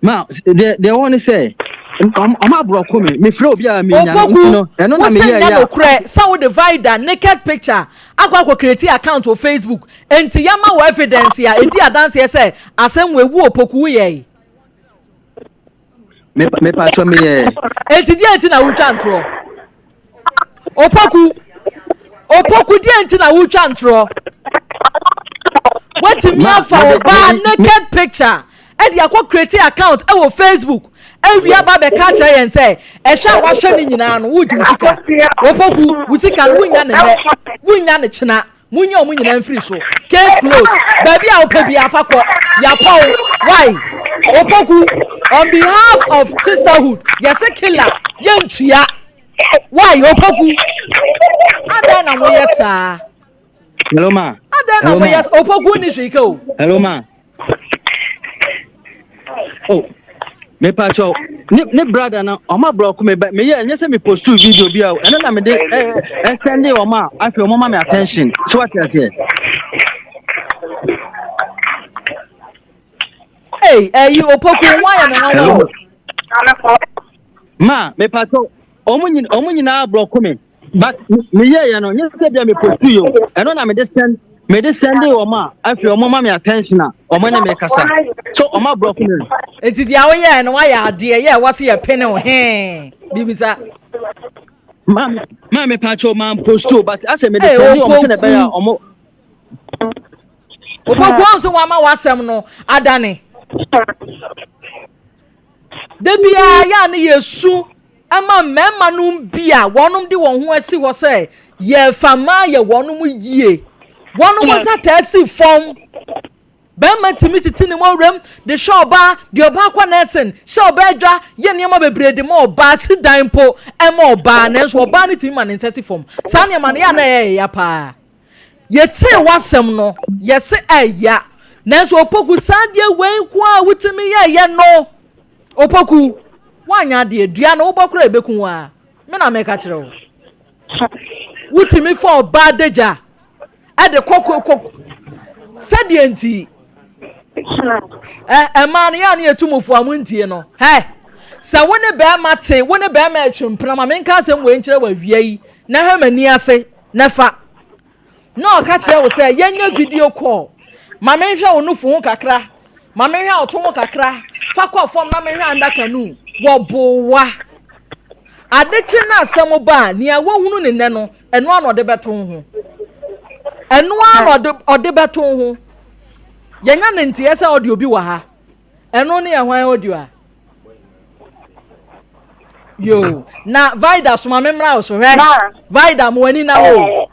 Ma deɛ deɛ wɔn ne sɛ ɔmo aborɔko mi mefrɛ obi a mi nya no nti no ɛno na mi yɛ ya. Nokorɛ sɛ wo divide naked picture akɔ akɔ create account wɔ Facebook nti yɛma wɔ evidence a edi adanseɛ sɛ asɛm wɔ ewu Opoku wo yɛe. Mepa kyɛw mi yɛ. Eti deɛ nti na wotwa ntorɔ Opoku Opoku deɛ nti na wotwa ntorɔ watumi afa ɔbaa naked picture ɛde akɔ create account ɛwɔ Facebook awia ba bɛka akyerɛ yɛn sɛ ɛhwɛ a wahwɛ ne nyinaa no wogye wo sika Opoku wo sika no wonya ne nnɛ wonya ne kyena Munyi wɔn nyinaa mfiri so. Case closed. Baabi a wopɛ biara fa kɔ. Yɛapɔ wo. Why? Opoku, on behalf of sisterhood, yɛse killer, yɛntua. Why, Opoku? Adɛn na moyɛ saa? Hello, ma. Adɛn na moyɛ saa? Opoku ni hwee ka o. Hello, ma. Oh, me pacho ne ne brother na ɔma block me ba me yɛ nyɛ sɛ me post video bi a ɛno na me de ɛ send ɔma afei ɔma ma me attention so what I say. Hey, ɛyi Opoku ho ayɛ me nwanwa o. Ma me pacho ɔmo nyinaa block me. But me yɛ yɛ no nyɛ sɛ bia me post yi o ɛno na me de send me de send wɔn a afei wɔn ma me attention a wɔn ne me kasa so wɔn aborɔfo me. Eti deɛ woyɛɛ no wayɛ adeɛ yɛ ɛwɔ se yɛ pene wo hee bibisa. Maa maa me pakyɛw maa post o but asɛ me de send wɔn sɛ na ɛbɛyɛ a wɔn. Opoku ɔn so wama w'asɛm no adane. Da biara yɛ a ne yɛsu ma mmarima nom bi a wɔnom de wɔn ho asi hɔ sɛ yɛrefa mmaa yɛ wɔnom yie. Wɔnom nsa taa si fam. Barima tumi tete ne mɔwerɛm de hwɛ ɔbaa, de ɔbaa kɔ nursing, hyɛ ɔbaa adwa, yɛ nneɛma bebree de ma ɔbaa, si dan mpo ma ɔbaa, nanso ɔbaa no tumi ma ne nsa si fam. Saa nneɛma no yɛ a na ɛyɛ ya paa. Yɛtee w'asɛm no, yɛse ɛya. Nanso Opoku, saa adeɛ wei nko a wotumi yɛɛyɛ no, Opoku, woanyɛ adeɛ, dua no wobɔ koraa ɛbɛku wo ara. Me na meka kyerɛ wo. Wotumi fa ɔbaa adagya. Ɛde kɔ kɔ kɔ sɛdeɛ nti ɛ ɛmaa no yɛ a ne yɛtu mu fo a montie no hɛ sɛ wo ne bɛrima te wo ne bɛrima atwe mpena ma menka asɛm wei nkyerɛ wɔ awia yi na hwɛ m'ani ase na fa na ɔka kyerɛ wo sɛ yɛnyɛ video call ma menhwɛ wo nufu ho kakra ma menhwɛ ɔto ho kakra fa kɔ fam na menhwɛ under canoe wɔbowa ade kye no asɛm ba a nea wohunu ne nɛ no ɛno ara na ɔde bɛto wo ho ɛno ara na ɔde ɔde bɛto wo ho yɛnya ne nteɛ sɛ ɔde obi wɔ ha ɛno ne yɛ hwan audio a yoo na vida soma me mmra wo so hwɛ vida mo ani na wo eh,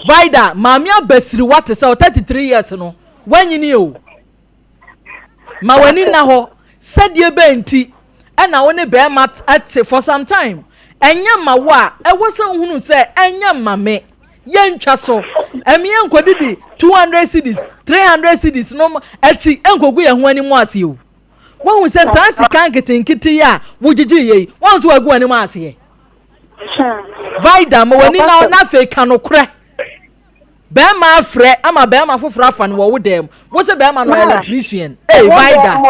vida maame abasiriwa te sɛ 33 years no wanyini o Ma w'ani nna hɔ. Sɛdeɛ bɛn nti ɛna wo ne bɛrima te for some time? Ɛnyɛ mma wo a, ɛwɔ sɛ wohunu sɛ ɛnyɛ mma me. Yɛntwa so. Ɛme yɛnkɔdidi 200 cedis, 300 cedis nom akyi ɛnkɔgu yɛn ho anim ase o. Woahu sɛ saa sika nketenkete yi a wogyegye yɛ yi, woahu sɛ wagu w'anim aseɛ? Vida, ma w'ani na na afei ka nokorɛ. Bɛrima afrɛ ama bɛrima foforɔ afa no wɔ wo dan mu. Wo se bɛrima no electrician. Ee, Vida.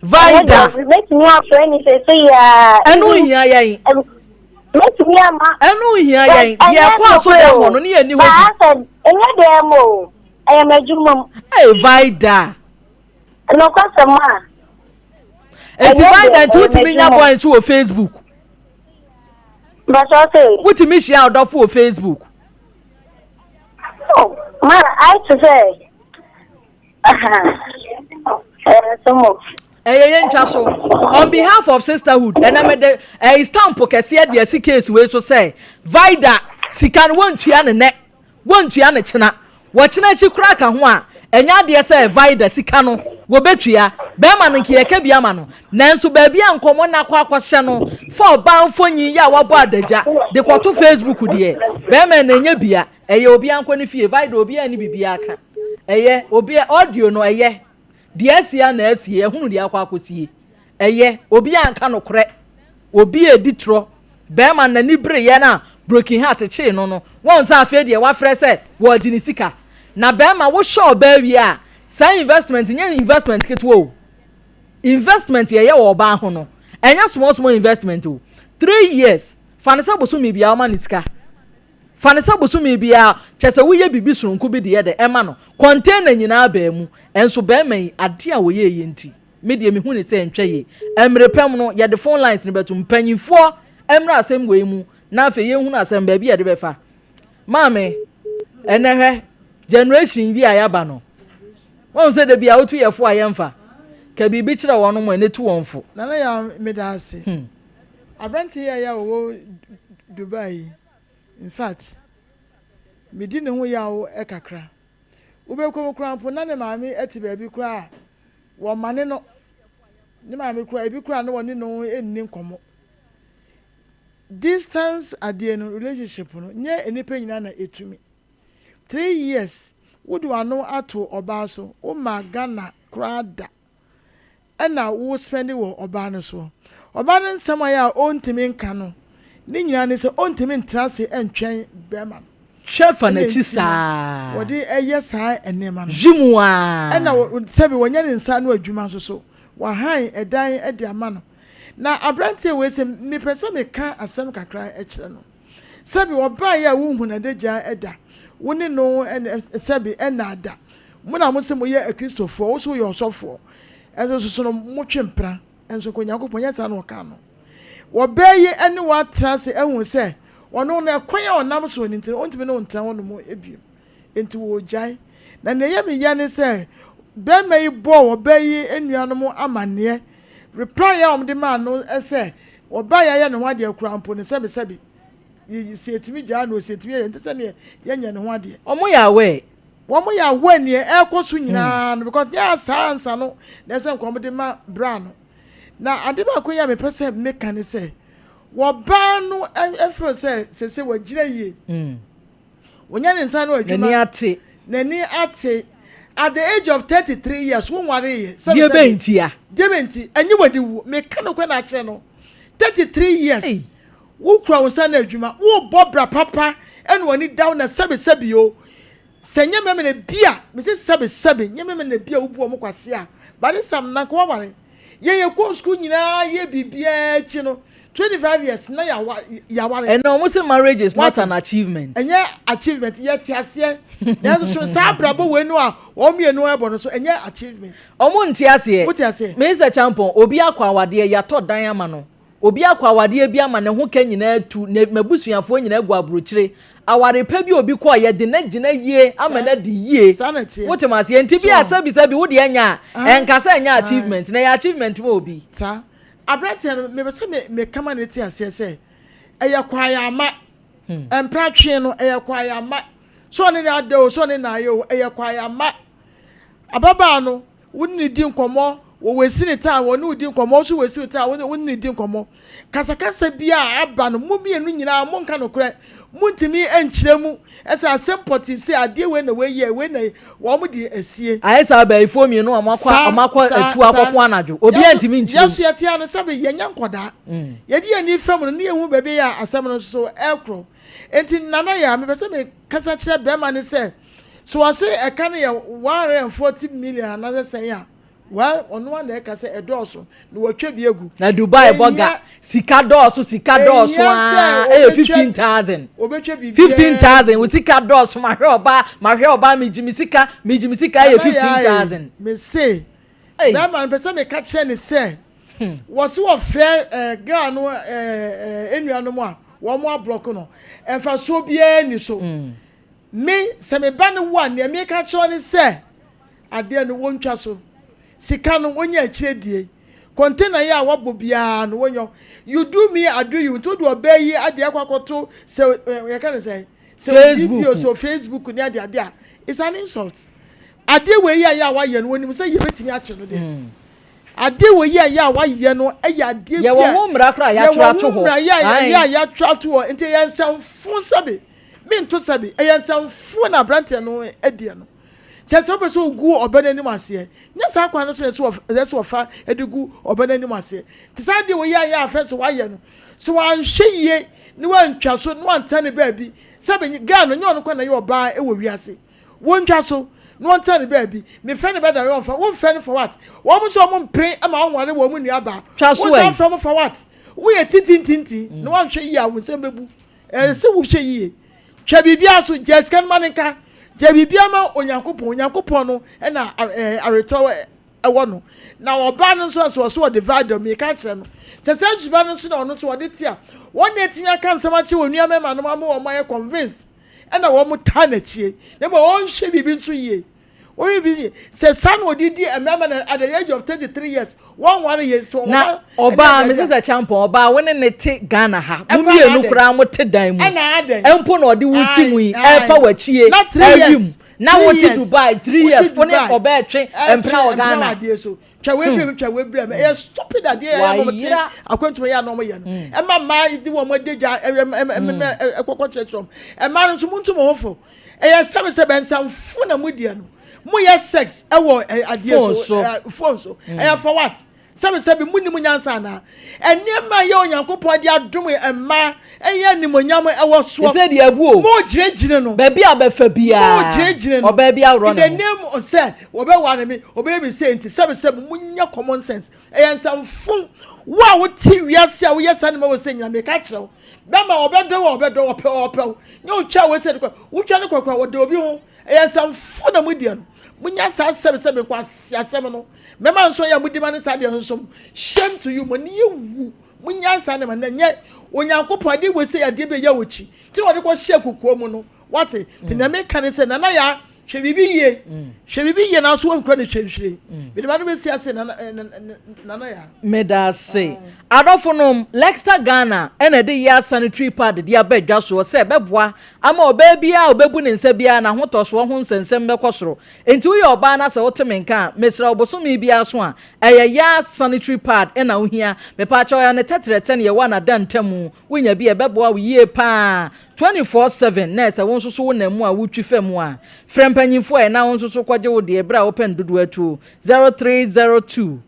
Vida. Mɛtumi afrɛ ne sese yaa. Ɛno nhia yɛn. Mɛtumi ama. Ɛno nhia yɛn. Deɛ ɛkɔɔ so dɛm hɔ no ne yɛn ni hɔ bi. Ɛnyɛ dɛm o. Ɛyɛ m'adwuma mu. Ee, Vida. Nokwasɛm a. Eti Vida nti wotumi nya boy nso wɔ Facebook. Bàtà ɔsè. Wotumi hyia ɔdɔfo wɔ Facebook. Oh, ma ayɛ te sɛ ɛyɛ yɛn ntwa so on behalf of sisterhood ɛna mede ɛyɛ stamp kɛseɛ de asi case wei so sɛ vida sika no wɔntua ne nɛ wɔntua ne kyena wɔkyena akyi koraa ka ho a ɛnyɛ adeɛ sɛ vida sika no wɔbɛtua bɛrima no nkeyɛka bi ama no nanso baabi a nkɔmmɔ no akɔ akɔhyɛ no fa ɔbaa mfonyin yɛ a wabɔ adagya de kɔto facebook deɛ bɛrima na ɛnyɛ bia Ɛyɛ obiara nkɔ ne fie vida obiara ne biribiara ka ɛyɛ obiara audio no ɛyɛ deɛ asie a na asie ɛhunu deɛ akɔ akɔsie ɛyɛ obiara nka nokorɛ obi edi torɔ bɛrima n'ani bere yɛ na broken heart kyee no no wɔn sɛ afei deɛ wafrɛ sɛ wɔregye ne sika na bɛrima wohwɛ ɔbaa wie a saa investment nyɛ investment ketewa o investment yɛyɛ wɔ ɔbaa ho no ɛnyɛ small small investment o 3 years fa ne sɛ bosome biara ɔma ne sika. Fa no sɛ bosome biara, kyerɛ sɛ woyɛ biribi soronko bi de yɛ dɛ ma no. Container nyinaa baa mu. Nso barima yi, adeɛ a ɔyɛeɛ nti, me deɛ mehu no sɛ ɛntwa yie. Mmere pa mu no, yɛde phone lines no bɛto. Mpanimfoɔ mmra asɛm wei mu na afei yɛnhunu asɛm baabi a yɛde bɛfa. Maame, ɛnnɛ hwɛ, generation bi a yɛaba no, woahu sɛ da bi a wotu yɛ fo a yɛmfa. Ka biribi kyerɛ wɔn mo ɛnɛ tu wɔn fo. Nana Yaw meda ase. Aberanteɛ yi a yɛ a ɔwɔ Dubai yi, Infact, medi ne ho yaw kakra. Wobɛkɔ mu koraa mpo na ne maame te baabi koraa a, wɔmane no. Ne maame koraa, ebi koraa na wɔne no nni nkɔmmɔ. Distance adeɛ no, relationship no, nyɛ nnipa nyinaa na ɛtumi. 3 years, wode w'ano ato ɔbaa so, wommaa Ghana koraa da. Ɛna wo spend wɔ ɔbaa no soɔ. Ɔbaa no nsɛm a ɛyɛ a ɔntumi nka no ne nyinaa ne sɛ ɔntumi ntena ase ntwɛn bɛrima no. Hwɛ fa n'akyi saa. Wɔde ɛyɛ saa nneɛma no. Hwi mu aa. Ɛna sɛbi wɔnyɛ ne nsa ano adwuma nso so wahan ɛdan de ama no. Na aberanteɛ wei sɛ mepɛ sɛ meka asɛm kakra kyerɛ no. Sɛbi ɔbaa yi a wonhu n'adagya da, wo ne no sɛbi ɛnna da. Mo na mose moyɛ Akristofoɔ, wo so woyɛ ɔsɔfoɔ, nso soso no motwe mpena, nso nka Onyankopɔn nyɛ saa na ɔkaa no. Wɔbaa yi ne wo atena ase ahu sɛ ɔno no ɛkwan a ɔnam soɔ no nti no ɔntumi ne wo ntena hɔ nom bio. Enti wɔregyae. Na nea ɛyɛ me ya ne sɛ barima yi bɔɔ ɔbaa yi nuanom amanneɛ. Reply a wɔde maa no sɛ ɔbaa yi ayɛ ne ho adeɛ koraa mpo no sɛbesɛbe sɛ yɛtumi gyaa no o, sɛ yɛtumi yɛ ɛnte sɛ neɛ yɛnyɛ ne ho adeɛ. Wɔn yɛ aware. Wɔn yɛ aware neɛ ɛrekɔ so nyinaa no because nyɛ saa ansa no na ɛsɛ nka wɔn de ma bra no. Na ade baako yi a mepɛ sɛ meka ne sɛ wɔbaa no feel sɛ sese wagyina yie. Wɔnya ne nsa no adwuma. N'ani ate. N'ani ate. At the age of 33 years, wo nware yɛ. Deɛ bɛ ntia. Deɛ bɛ nti, ɛnyɛ wadi wu. Meka no kɔ na akyerɛ no. 33 years. Wo kura wo nsa no adwuma. Wo bɔ bra papa. Ɛna w'ani da wo na sɛbe sɛbe o, sɛ nyɛ mɛmɛ na bi a, mese sɛbe sɛbe, nyɛ mɛmɛ na bi a wobu wɔn kwasea. By this time na nka waware. Yɛn yɛkɔɔ sukuu nyinaa yɛ biribiara akyi no, 25 years na yɛaware. Ɛnna wɔn sɛ marriage is not Wate? an achievement. Ɛnyɛ achievement, yɛte aseɛ. Nanso so saa abrabɔ wei no a wɔn mmienu ɛbɔ no so, ɛnyɛ achievement. Ɔmo nte aseɛ. Wote aseɛ? Mr. Champon, obi akɔ awadeɛ, yɛatɔ dan ama no. Obi akɔ awadeɛ bi ama ne ho ka nyinaa tu, ne m'abusuafoɔ nyinaa gu aburokyire. Aware pa bi a obi kɔɔ, yɛde no agyina yie ama no adi yie. Saa na ɛteɛ. Wote ma aseɛ? Nti bi a So- sɛbi sɛbi wo deɛ nya a, Ah. ɛnka sɛ ɛnyɛ Ah. achievement, na ɛyɛ achievement ma obi. Saa aberanteɛ no, mepɛ sɛ meka ma ne te aseɛ sɛ ɛyɛ kwaeama. Mpratwe no ɛyɛ kwaeama. Sɛ ɔne ne ada o, sɛ ɔne ne ayɛ o, ɛyɛ kwaeama. Ababaa no, wo ne ne di nkɔmmɔ, wɔwɔsi ne time, wɔne wo di nkɔmmɔ, wo nso wɔsi wo time, wo ne ne di nkɔmmɔ. Kasakasa bi a aba no, mo mmienu nyinaa monka nokorɛ, montumi nkyerɛ mu ɛsɛ asɛm pɔtee sɛ adeɛ wei na wei yɛ, wei na wɔn de asie. Ayɛ sɛ abayifoɔ mmienu a wɔakɔ wɔakɔ atu akɔko anadwo. Obiara ntumi nkyerɛ mu. Yɛso yɛte ano sɛbe yɛnyɛ nkɔdaa. Yɛde yɛn ani fam no ne yɛhu baabi a asɛm no nso ɛkorɔ. Enti Nana Yaa, mepɛ sɛ mekasa kyerɛ bɛrima no sɛ, so ɔse ɛka no yɛ 140 million anaasɛ sɛn a, well, ɔno ara na ɛka sɛ ɛdɔɔso na watwa bi agu. Na Dubai Ɛhia- bɔga sika dɔɔso, sika dɔɔso Ɛhia aa sɛ ɛyɛ obetwa- 15,000. Obetwa biribiara 15,000 wo sika dɔɔso, mahwɛ ɔbaa, mahwɛ ɔbaa, megye me sika, megye me sika ɛyɛ Nana Yaa, 15,000. mese Ei. bɛrima no pɛ sɛ meka kyerɛ ne sɛ wɔse wɔfrɛ girl no enuanom a wɔn ablɔko no, mfasoɔ biara ni so. Me sɛ me ba no wo a, nea meka kyerɛ ne sɛ adeɛ no wɔntwa so, sika no wɔnyɛ akyire die, container yi a wɔbɔ biara no wɔnyɛ. You do me, I do you. Nti wode ɔbaa yi adeɛ akɔ akɔto sɛ yɛka ne sɛ Facebook. Video so, Facebook ne ade ade a, it's an insult. Adeɛ wei yi a yɛ a wayɛ no, wɔnim sɛ yɛbɛtumi akye no deɛ. Adeɛ wei yi a yɛ a wayɛ no yɛ adeɛ bi a Yɛwɔ ho mmara koraa a yɛatwerɛ ato yɛwɔ ho hɔ. mmara yɛ a Ae. yɛ a yɛatwerɛ ato hɔ. Nti ɛyɛ nsɛmfo sɛbe mento sɛbe ɛyɛ nsɛmfo na aberanteɛ no adiɛ no. Kyerɛ sɛ wopɛ sɛ ogu ɔbɛ no anim aseɛ, nyɛ saa kwan no so na ɛsɛ wɔfa de gu ɔbɛ no anim aseɛ. Nti saa adeɛ wei yi a yɛ a fɛ sɛ wayɛ no, sɛ wanhwɛ yie na wantwa so na wantena ne baabi, sɛbe girl no nyɛ ɔno kwan na ɛyɛ ɔbaa wɔ wiase. Wontwa so na ɔntena ne baabi. Mefrɛ no bɛda yɛ ɔmfa. Womfrɛ no for what? Wɔn nso wɔn mpere ma ɔnware wɔn nua baa. Twa so Wosan ɛ. frɛ wɔn for what? Woyɛ tintintintin na woanhwɛ yie a wo nsam bɛbu. Ɛsɛ sɛ wohwɛ yie. Twa biribiara so. Gyae sika no ma no nka. Gyae biribiara ma Onyankopɔn. Onyankopɔn no na aretɔ wɔ no. Na ɔbaa no nso a sɛ ɔso ɔde vadel, meka kyerɛ no sɛ saa suba no nso na ɔno nso ɔde te a, wɔn na atumi aka nsɛm akyerɛ wɔn nua mmarima nom ama wɔn ayɛ convinced ɛna wɔn taa n'akyie, na mmom ɔnhwɛ biribi nso yie. Wɔhwɛ biribi yie sɛ saa na ɔde di mmarima na at the age of 33 years wɔnware yɛ sɛ Na wɔn ɔbaa mese sɛ Champon, ɔbaa wo ne ne te Ghana ha, mo Ɛkora na mmienu adɛn? koraa mo te dan mu Ɛna adɛn? mpo na ɔde wo si mu yi Ae, ae. ɛfa w'akyie Na three ɛwim years, na three wote years. Dubai 3 Wote years wo ne Dubai. ɔbaa ɛtwe Ɛtwe mpena wɔ mpena wɔ Ghana. adeɛ so. Twa wei brɛ me, twa wei brɛ me. Ɛyɛ stupid adeɛ a ɛyɛ wɔn te Wayera. akwantum yɛ a na wɔn yɛ no. Ɛma mmaa de wɔn adagya ɛkɔkɔ kyerɛkyerɛ wɔn. Mmaa no nso mo ntu mo ho fo. Ɛyɛ sɛbi sɛ bɛnsamfo na mo deɛ no. Mo yɛ sex ɛwɔ adeɛ Phone so, so. Phone so. Ɛyɛ for what? Sɛbi sɛbi mo nim nyansa anaa? Nneɛma a ɛyɛ Onyankopɔn de adom mmaa ɛyɛ animonyam ɛwɔ soɔ. Ɛsɛ deɛ abu o. Mo gyinagyina no. Baabi a bɛfa biara. Mo gyinagyina no. Ɔbaa bi aworɔ In ne the ho. name of sɛ wɔbɛware me, wɔbɛyɛ me sei nti, sɛbi sɛbi mo nya common sense. Ɛyɛ nsɛmfo. Wo a wote wiase a woyɛ saa nneɛma wɔ sɛ nyina, meka kyerɛ wo. Bɛma ɔbɛdɔ wo a ɔbɛdɔ wo, ɔpɛ wo a ɔpɛ wo. Nyɛ wotwa wei sɛ de kɔ, wotwa ne kɔkora wɔda obi ho. Ɛyɛ nsɛmfo na modiɛ no. Munya saa sɛbi sɛbi nkwaseasɛm no. Mɛma nso yɛ a modi ma ne saa deɛ nso, shame to you, mo ani awu. Munya saa nneɛma no, ɛnyɛ Onyankopɔn adeɛ wei sɛ adeɛ bi a ɛyɛ wɔ akyi nti na ɔde kɔhyɛɛ kokoa mu no. Wate? Nti nea meka ne sɛ, Nana Yaa, hwɛ biribi yie. Hwɛ biribi yie nanso woankura no hwɛnhwire. Mede m'ano bɛsi ase, Nana, eh, Nana Yaa. Meda ase. Adɔfo nom, Lexta Ghana na ɛde Yaa Sanitary Pad de aba dwa soɔ sɛ ɛbɛboa ama ɔbaa biara a ɔbɛbu ne nsa biara n'ahotɔsoɔ ho nsɛnsɛm bɛkɔ soro. Enti woyɛ ɔbaa na sɛ wote me nka a, mesrɛ wo bosome biara so a, ɛyɛ Yaa Sanitary Pad na wohia. Mepaakyɛw ɛyɛ ne tɛtrɛtɛ na yɛwɔ anada ntamu. Wonya bi a ɛbɛboa wo yie paa. 24/7 na sɛ wo nso so wonam mu a wotwi fa mu a, frɛ mpanyimfoɔ ɛ na wo nso so kɔgye wo deɛ berɛ a wopɛ no dodoɔ atuo. 0302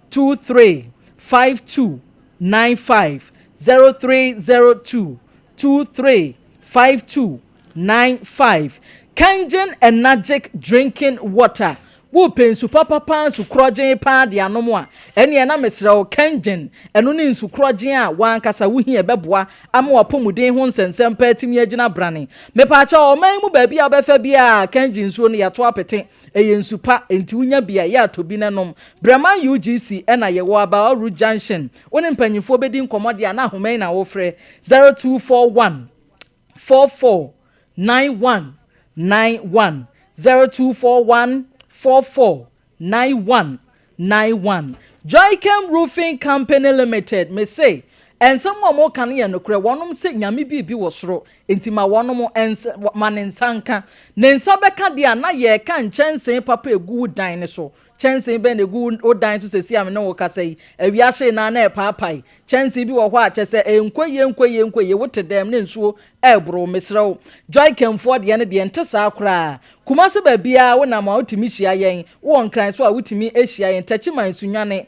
23 52 95 0302 23 52. 95. Kangen Enagic Drinking Water. Wopɛ nsu papapa, nsu korɔgyen paa de anom a, ɛneɛ na mesrɛ wo, Kangen, ɛno ne nsu korɔgyen a wankasa wohia, ɛbɛboa ama wapɔmuden ho nsɛnsɛm paa atumi agyina brane. Mepaakyɛ, ɔman mu baabi a wobɛfa bi a Kangen nsuo no yɛato apete, ɛyɛ nsu pa, enti wonya bi a yɛ atɔ bi no nom. Breman UGC ɛna yɛwɔ Abawa Road Junction. Wo ne mpanyimfoɔ bɛdi nkɔmmɔ deɛ a, na ahoma yi na wofrɛ: 0241 44 91 91, 0241 44 91 91. Joycam Roofing Company Limited, mese nsɛm a wɔka no yɛ nokorɛ. Wɔnom sɛ Nyame biribi wɔ soro, nti ma wɔnom nsa ma ne nsa nka ne nsa bɛka deɛ a, na yɛreka nkyɛnsee papa egu wo dan ne so. Kyɛnsee bɛn na egu wo dan so sɛsi a me ne wo kasa yi? Awia hye na na ɛpaapae. Kyɛnsee bi wɔ hɔ a kyɛ sɛ nkɔ yie, nkɔ yie, nkɔ yie. Wote dɛm ne nsuo ɛɛboro. Mesrɛ wo, Joycamfoɔ deɛ no deɛ nte saa koraa. Kumase baabiara wonam a, wotumi hyia yɛn. Wowɔ Nkran so a, wotumi ahyia yɛn. Tɛkyima, Nsunwane,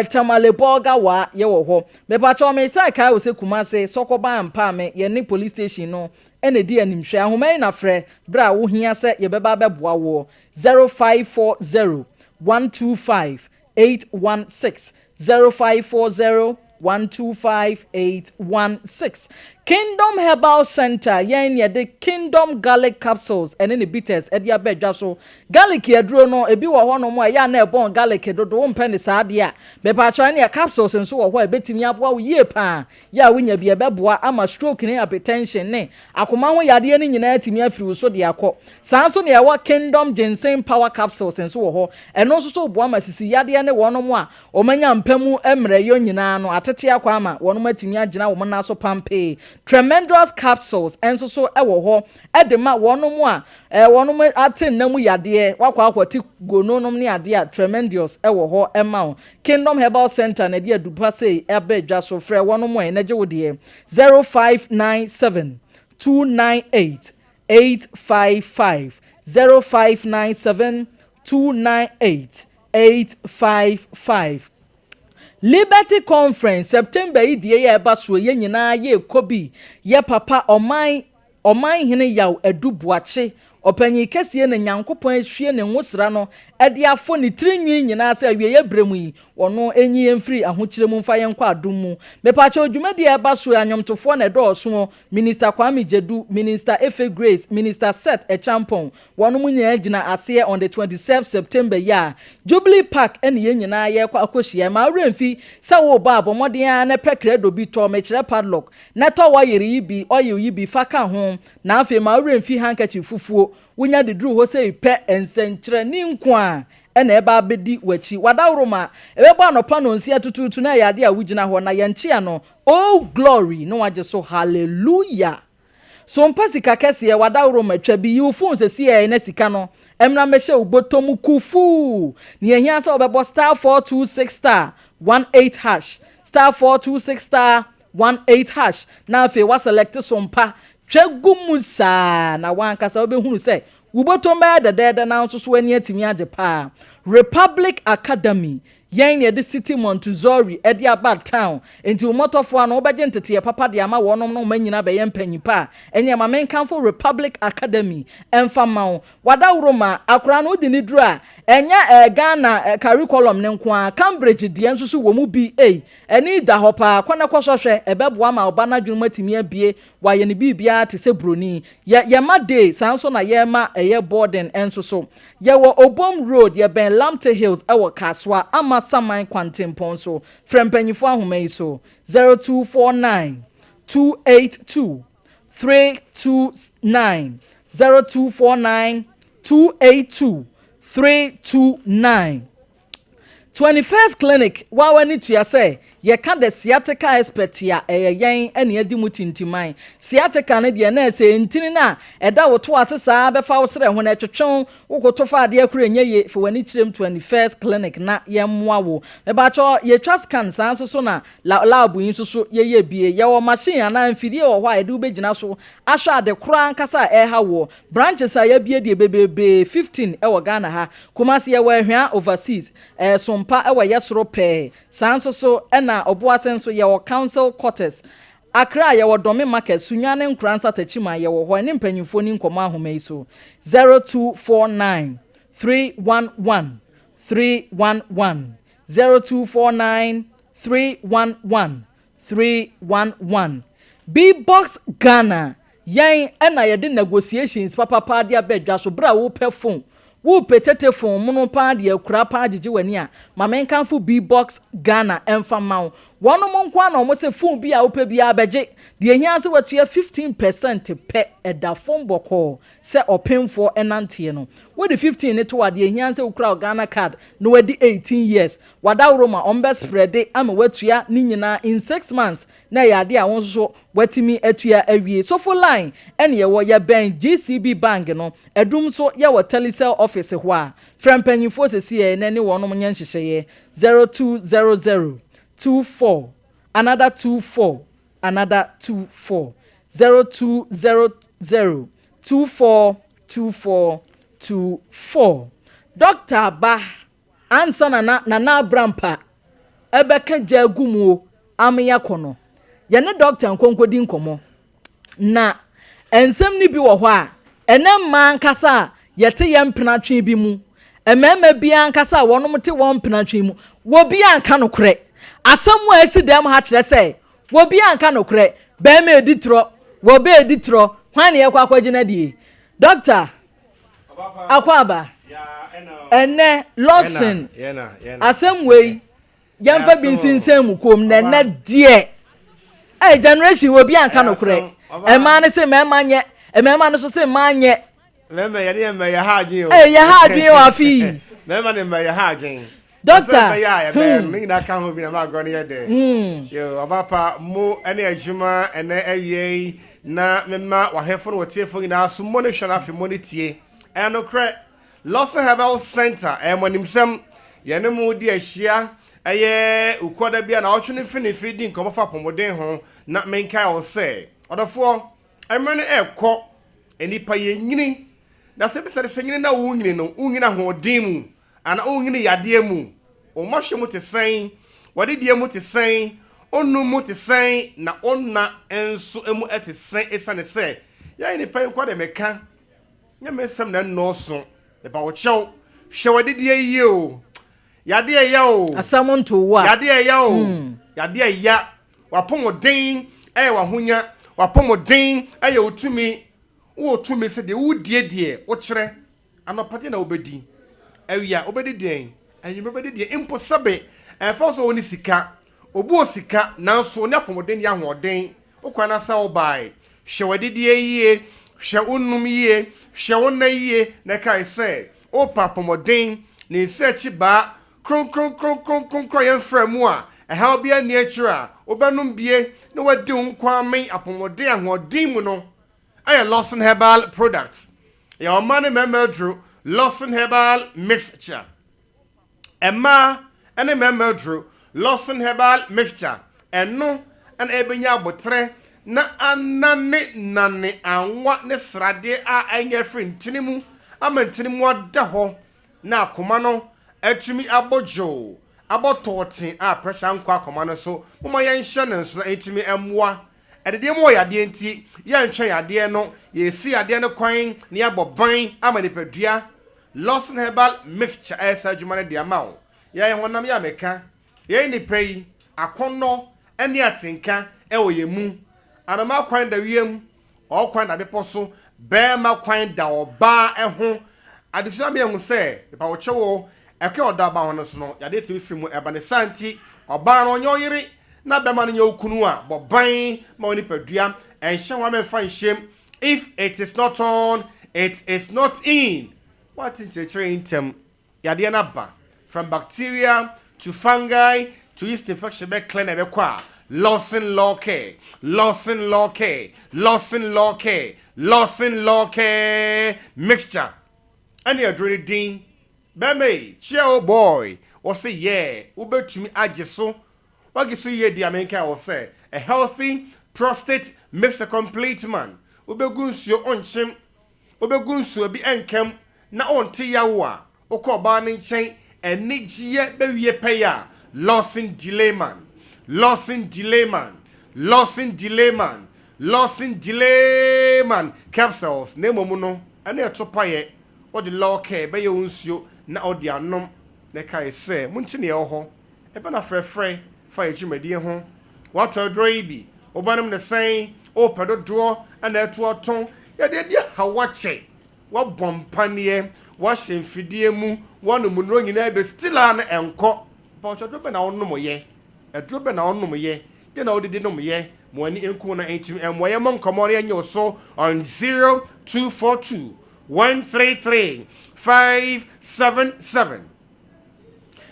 Tamale, Bɔɔga waa, yɛwɔ hɔ. Mepakyɛw, mesan kae wo sɛ Kumase Sɔkɔban Mpaame, yɛne police station no ɛna di animhwɛ. Ahoma yi na frɛ berɛ a wohia sɛ yɛbɛba abɛboa woɔ: 0540 125 816, 0540 125 816. Kingdom Herbal Center, yɛn yɛde Kingdom Garlic Capsules ɛne ne bitters ɛde aba adwa so. Garlic aduro no ebi wɔ hɔnom a ɛyɛ a na ɛbɔn garlic dodo, wompɛ ne saa adeɛ a, mepaakyɛw, ne capsules nso wɔ hɔ a ɛbɛtumi aboa wo yie paa. Yɛ a wonya bi, ɛbɛboa ama stroke ne hypertension ne akoma ho yadeɛ no nyinaa atumi afiri wo so de akɔ. Saa nso na yɛwɔ Kingdom Ginseng Power Capsules nso wɔ hɔ. Ɛno nso so boa ma sisi yadeɛ ne wɔnom a wɔmanya mpa mu mmerɛyɛ nyinaa no atete akɔ ama wɔnom atumi agyina wɔn nan so pampee. Tremendous Capsules nso so wɔ hɔ ɛde ma wɔnom a wɔnom ate nna mu yadeɛ, wakɔ akɔte gononom ne adeɛ a, Tremendous wɔ hɔ ɛma wo. Kingdom Herbal Center na ɛde adupa sei ɛbɛ dwa so. Frɛ wɔnom a ɛnɛgye wo deɛ: 0597 298 855, 0597 298 855. Liberty Conference, September yi deɛ yɛ ɛba soɔ, yɛn nyinaa yɛ kɔ bi. Yɛ papa ɔman hene Yaw Adu Buakye, ɔpanyin kɛseɛ na Nyankopɔn ahwie ne nwosra no ɛde afɔ ne tirinwi nyinaa sɛ awieeɛ berɛ mu yi ɔno enyi yɛn firi ahokyere mu mfa yɛn kɔ adum mu. Mepaakyɛw, dwumadi a ɛba so, anwomtofoɔ na ɛdɔɔso. Minister Kwame Gyedu, Minister Efe Grace, Minister Seth Acheampong, wɔn mu nyinaa gyina aseɛ on the 27 September yi a Jubilee Park ɛne yɛn nyinaa yɛkɔ akɔhyia. Ma awura mfi sɛ wɔrebɔ abɔmmɔden a na pɛ credo bi tɔ, mekyerɛ padlock, na tɔ wɔyere yi bi, oil yi bi fa ka ho, na afei ma awura mfi handkerchief fufuo. Wonya de duru hɔ sɛ pɛ nsɛnkyerɛnne nko a ɛna ɛba abɛdi w'akyi. Wadaworo ma ɛbɛbɔ anɔpa no nsia tutuutu na ɛyɛ adeɛ a wogyina hɔ na yɛnkyea no, "Oh glory", na wagye so "hallelujah". So mpa sika kɛseɛ, wadaworo ma twa bi, yiw phone sɛsi ɛyɛ na sika no ɛmna mmɛhyɛ wo bɔtɔ mu kufuu. Nea ehia sɛ wɔbɛbɔ *426*18#, *426*18#, na afei waselect so mpa twa gu mu saa na wankasa wobɛhunu sɛ wobɔtɔm bɛyɛ dɛdɛɛdɛ na nso so ani atumi agye paa. Republic Academy, yɛn yɛde City Montessori ɛde aba town, nti wɔmɔtɔfoɔ ano wobɛgye nteteɛ papa de ama wɔnom no wɔn nyinaa bɛyɛ mpanyin a ɛnyɛ. Ma menkamfo Republic Academy ɛmfa ma wo. Wadaworo ma akwaraa no wodi ne duro a, ɛnyɛ Ghana curriculum ne nko a, Cambridge deɛ nso so wɔ mu bi. Ei, ɛni da hɔ paa. Kwan kɔ sɔhwɛ ɛbɛboa ma ɔba n'adwene mu atumi abie, wayɛ ne biribiara te sɛ broni. Yɛ yɛma day saa nso na yɛma ɛyɛ boarding nso so. Yɛwɔ Obom Road, yɛbɛn Lamte Hills, ɛwɔ Kasoa ama Saman kwantempɔn so. Frɛ mpanyinfoɔ ahoma yi so: 0249 282 329, 0249 282 329. 21st Clinic, wa w'ani tua sɛ yɛka the sciatica expert a, ɛyɛ yɛn ɛne adi mu tintiman. Sciatica no deɛ, na ɛsɛ ntini no a ɛda wo to ase saa bɛfa wo serɛ ho na ɛtwetwe wokoto fa adeɛ koro ɛnyɛ yie. Fa w'ani kyerɛm 21st Clinic na yɛmmoa wo. Mebakyɛ, yɛtwa scan saa nso so na lab yi nso so yɛyɛ bie. Yɛwɔ machine anaa mfidie wɔ hɔ a yɛde wobɛgyina so ahwɛ ade koraa ankasa a ɛha wɔ. Branches a yɛabie deɛ bebrebe 15 ɛwɔ Ghana ha. Kumasi yɛwɔ Ahwea Overseas, Sompa ɛwɔ yɛ soro pɛɛ saa nso so, ɛna Ɔboase nso yɛwɔ Council Quarters. Accra yɛwɔ Dome Market, Sunyani Nkoranza Techiman yɛwɔ hɔ. Ɛne mpanyinfoɔ ni nkɔmɔ ahoma yi so 0249 311 311, 0249 311 311. B-Box Ghana, yɛn ɛna yɛde negotiations papapa de aba dwa so. Bere a wopɛ phone, wopɛ tete phone mono paa deɛ akura paa gyegye w'ani a, maame nkanfo B-Box Ghana ɛmfa ma wo. Wɔn nko ara na wɔn sɛ phone bi a wopɛ biara bɛgye deɛ ehia nso wɔtua 15% pɛ. Ɛda fam bɔkɔɔ sɛ ɔpemfoɔ ɛnanteɛ no, wode 15 ne to a, deɛ ehia nso wokura Ghana Card na wadi 18 years. Wadaworo ma wɔn bɛ spread ama watua ne nyinaa in 6 months, na ɛyɛ adeɛ a wɔn nso watumi atua awie. Sofo Line ɛne yɛwɔ, yɛbɛn GCB Bank no. Ɛdum nso yɛwɔ Telecel office hɔ a, frɛ mpanyinfoɔ sisi yɛ na ne wɔn nyɛ nhyehyɛeɛ 0200 24 another 24 another 24, 0200 24 24 24. Doctor ba ansa na Nana Abrampa ɛbɛka gya agu mu o ameya kɔ no, yɛne doctor nkonkodi nkɔmɔ na nsɛm no bi wɔ hɔ a ɛnɛ mmaa nkasa a yɛte yɛn mpenatwe bi mu, mmarima bi ankasa a wɔn te wɔn mpenatwe mu, wɔbi anka nokorɛ. Asɛm a esi dɛm ha kyerɛ sɛ wɔbi anka nokorɛ. Bɛrima edi torɔ, wɔbɛ edi torɔ. Hwan na yɛkɔ akɔgyina die? Doctor, akɔ aba. Ɛnɛ Lawson, asɛm wei yɛmfa bi nsinsɛn mu kom na ɛnɛ deɛ ɛyɛ generation obi anka nokorɛ. Mmaa no sɛ mmarima nyɛ, mmarima no nso sɛ mmaa nyɛ. Mmarima yɛne yɛ mma yɛ ha adwen o. Ee, yɛ ha adwen o afi yi. Mmarima ne mma yɛ ha adwen. Doctor. Sɛ bɛyɛ a yɛbɛyɛ no ne nyinaa ka ho bi na ma agorɔ no yɛ dɛ. Yo, ɔba pa mo ne adwuma ɛnɛ awie yi na mema wahwɛfo no wɔtiefo nyinaa so mo ne hwɛ no afe mo ne tie. Ɛyɛ nokorɛ, Lawson Herbal Center ɛyɛ mo animsɛm. Yɛne mo di ahyia ɛyɛ ukɔda bi a na ɔtwe ne mfinimfini di nkɔmmɔ fa apɔmuden ho, na menkae wo sɛ ɔdɔfoɔ, mmerɛ no ɛrekɔ, nnipa yɛnyini, na sɛ bisa de sɛ nyini na wonyini no, wonyini ahoɔden mu ana wonyini yadeɛ mu? Ɔmmɔhwɛ mu te sɛn? Wɔdedeɛ mu te sɛn? Ɔnum mu te sɛn? Na ɔnna nso mu te sɛn? Ɛsiane sɛ yɛn nipa yi nkɔ de meka nyɛ me nsɛm na nnɔɔso, mepa wo kyɛw, hwɛ wɔdedeɛ yie o. Yadeɛ ya o. Asɛm nto wo a. Yadeɛ ya o, yadeɛ ya. Wapɔmuden ɛyɛ wahonya, wapɔmuden ɛyɛ wo tumi. Wowɔ tumi sɛ deɛ wodie deɛ wokyerɛ anɔpa deɛ na wobɛdi, awia wobɛdi deɛn, anwummerɛ wobɛdi deɛn mpo. Sɛbe ɛmfa sɛ wo ne sika obi wɔ sika nanso ne apɔmuden ne ahoɔden wokwan na sɛ wobae. Hwɛ w'adidie yie, hwɛ wo num yie, hwɛ wo nna yie, na kae sɛ wopa apɔmuden ne nsa akyi baa kronkronkronkronkron yɛmfrɛ mu a ɛhaw bi ani akyire a wobɛnom bie na wadi wo nkwa amen apɔmuden ahoɔden mu no. Ɛyɛ Lawson Herbal Products, ɛyɛ ɔma ne mmarima aduro Lawson Herbal Mixture, mmaa ne mmarima aduro Lawson Herbal Mixture. Ɛno ɛna ɛbɛnya abotrɛ na anane nane anwa ne sradeɛ a ɛnyɛ firi ntini mu ama ntini mu ada hɔ na akoma no atumi abɔ dwoo, abɔ tɔɔten a pressure nkɔ akoma no so. Moma yɛnhyɛ no nso na ɛntumi mmoa ɛdedeɛ mu wɔ yadeɛ nti yɛntwɛn yadeɛ no, yɛsi yadeɛ no kwan na yɛabɔ ban ama nipadua. Lawson Herbal Mixture ɛyɛ saa adwuma no de ama wo. Yɛyɛ honam yɛ ameka yɛn nipa yi akɔnnɔ ne atenka ɛwɔ yɛn mu. Anoma kwan da wiem, ɔkwan da bepɔ so, bɛrima kwan da ɔbaa ɛho. Adesua mi ehu sɛ nipa wɔkyɛ wo ɛkɛ ɔda ɔbaa ho no so no, yadeɛ tumi firi mu ɛba ne saa nti ɔbaa no ɔnyɛ ɔyere na bɛrima no nyɛ okunu a, bɔ ban ma wɔ nipadua ɛnhyɛ ho amɛmfa nhyɛm. If it is not on, it is not in. Wate nkyerɛkyerɛ yi ntɛm. Yadeɛ no aba from bacteria to fungi to yeast infection bɛ clear na ɛbɛkɔ a, Lawson Law Care, Lawson Law Care, Lawson Law Care, Lawson Law Care Mixture ɛne aduro no din. Bɛrima yi kyia o boy, wɔsɛ yɛ wobɛtumi agye so, wagye so yie di. Amenka wɔ sɛ a healthy prostate makes a complete man. Wobɛgu nsuo ɔnkyem, wobɛgu nsuo bi ɛnkɛm na ɔnte yawo a wokɔ ɔbaa no nkyɛn anigyeɛ bɛwie pɛyɛ a. Lawson Delayman, Lawson Delayman. Lawson Delayman, Lawson Delayman capsules, na mmom no, ɛno ɛto paeɛ, wode Lawcare bɛyɛ wo nsuo na wode anom, na kae sɛ, monte nea ɛwɔ hɔ, ɛbɛ na frɛfrɛ fa yɛ dwumadie ho. Woatɔ aduro yi bi, wobɛnom ne sɛn, wopɛ dodoɔ ɛna ɛto ɔtɔn, yɛde adi haw akyɛ, woabɔ mpaneɛ, woahyɛ mfidie mu, woanom nnuro nyinaa bi, still a na ɛnkɔ. Mpakyɛw, aduro bɛ na wonom yɛ? Aduro bɛ na wonom yɛ? Deɛ na wodidi nom yɛ? Mo ani nku na ntumi mmoa yɛ mmɔ nkɔmmɔ na yɛnyɛ wo so on 0242 133 577,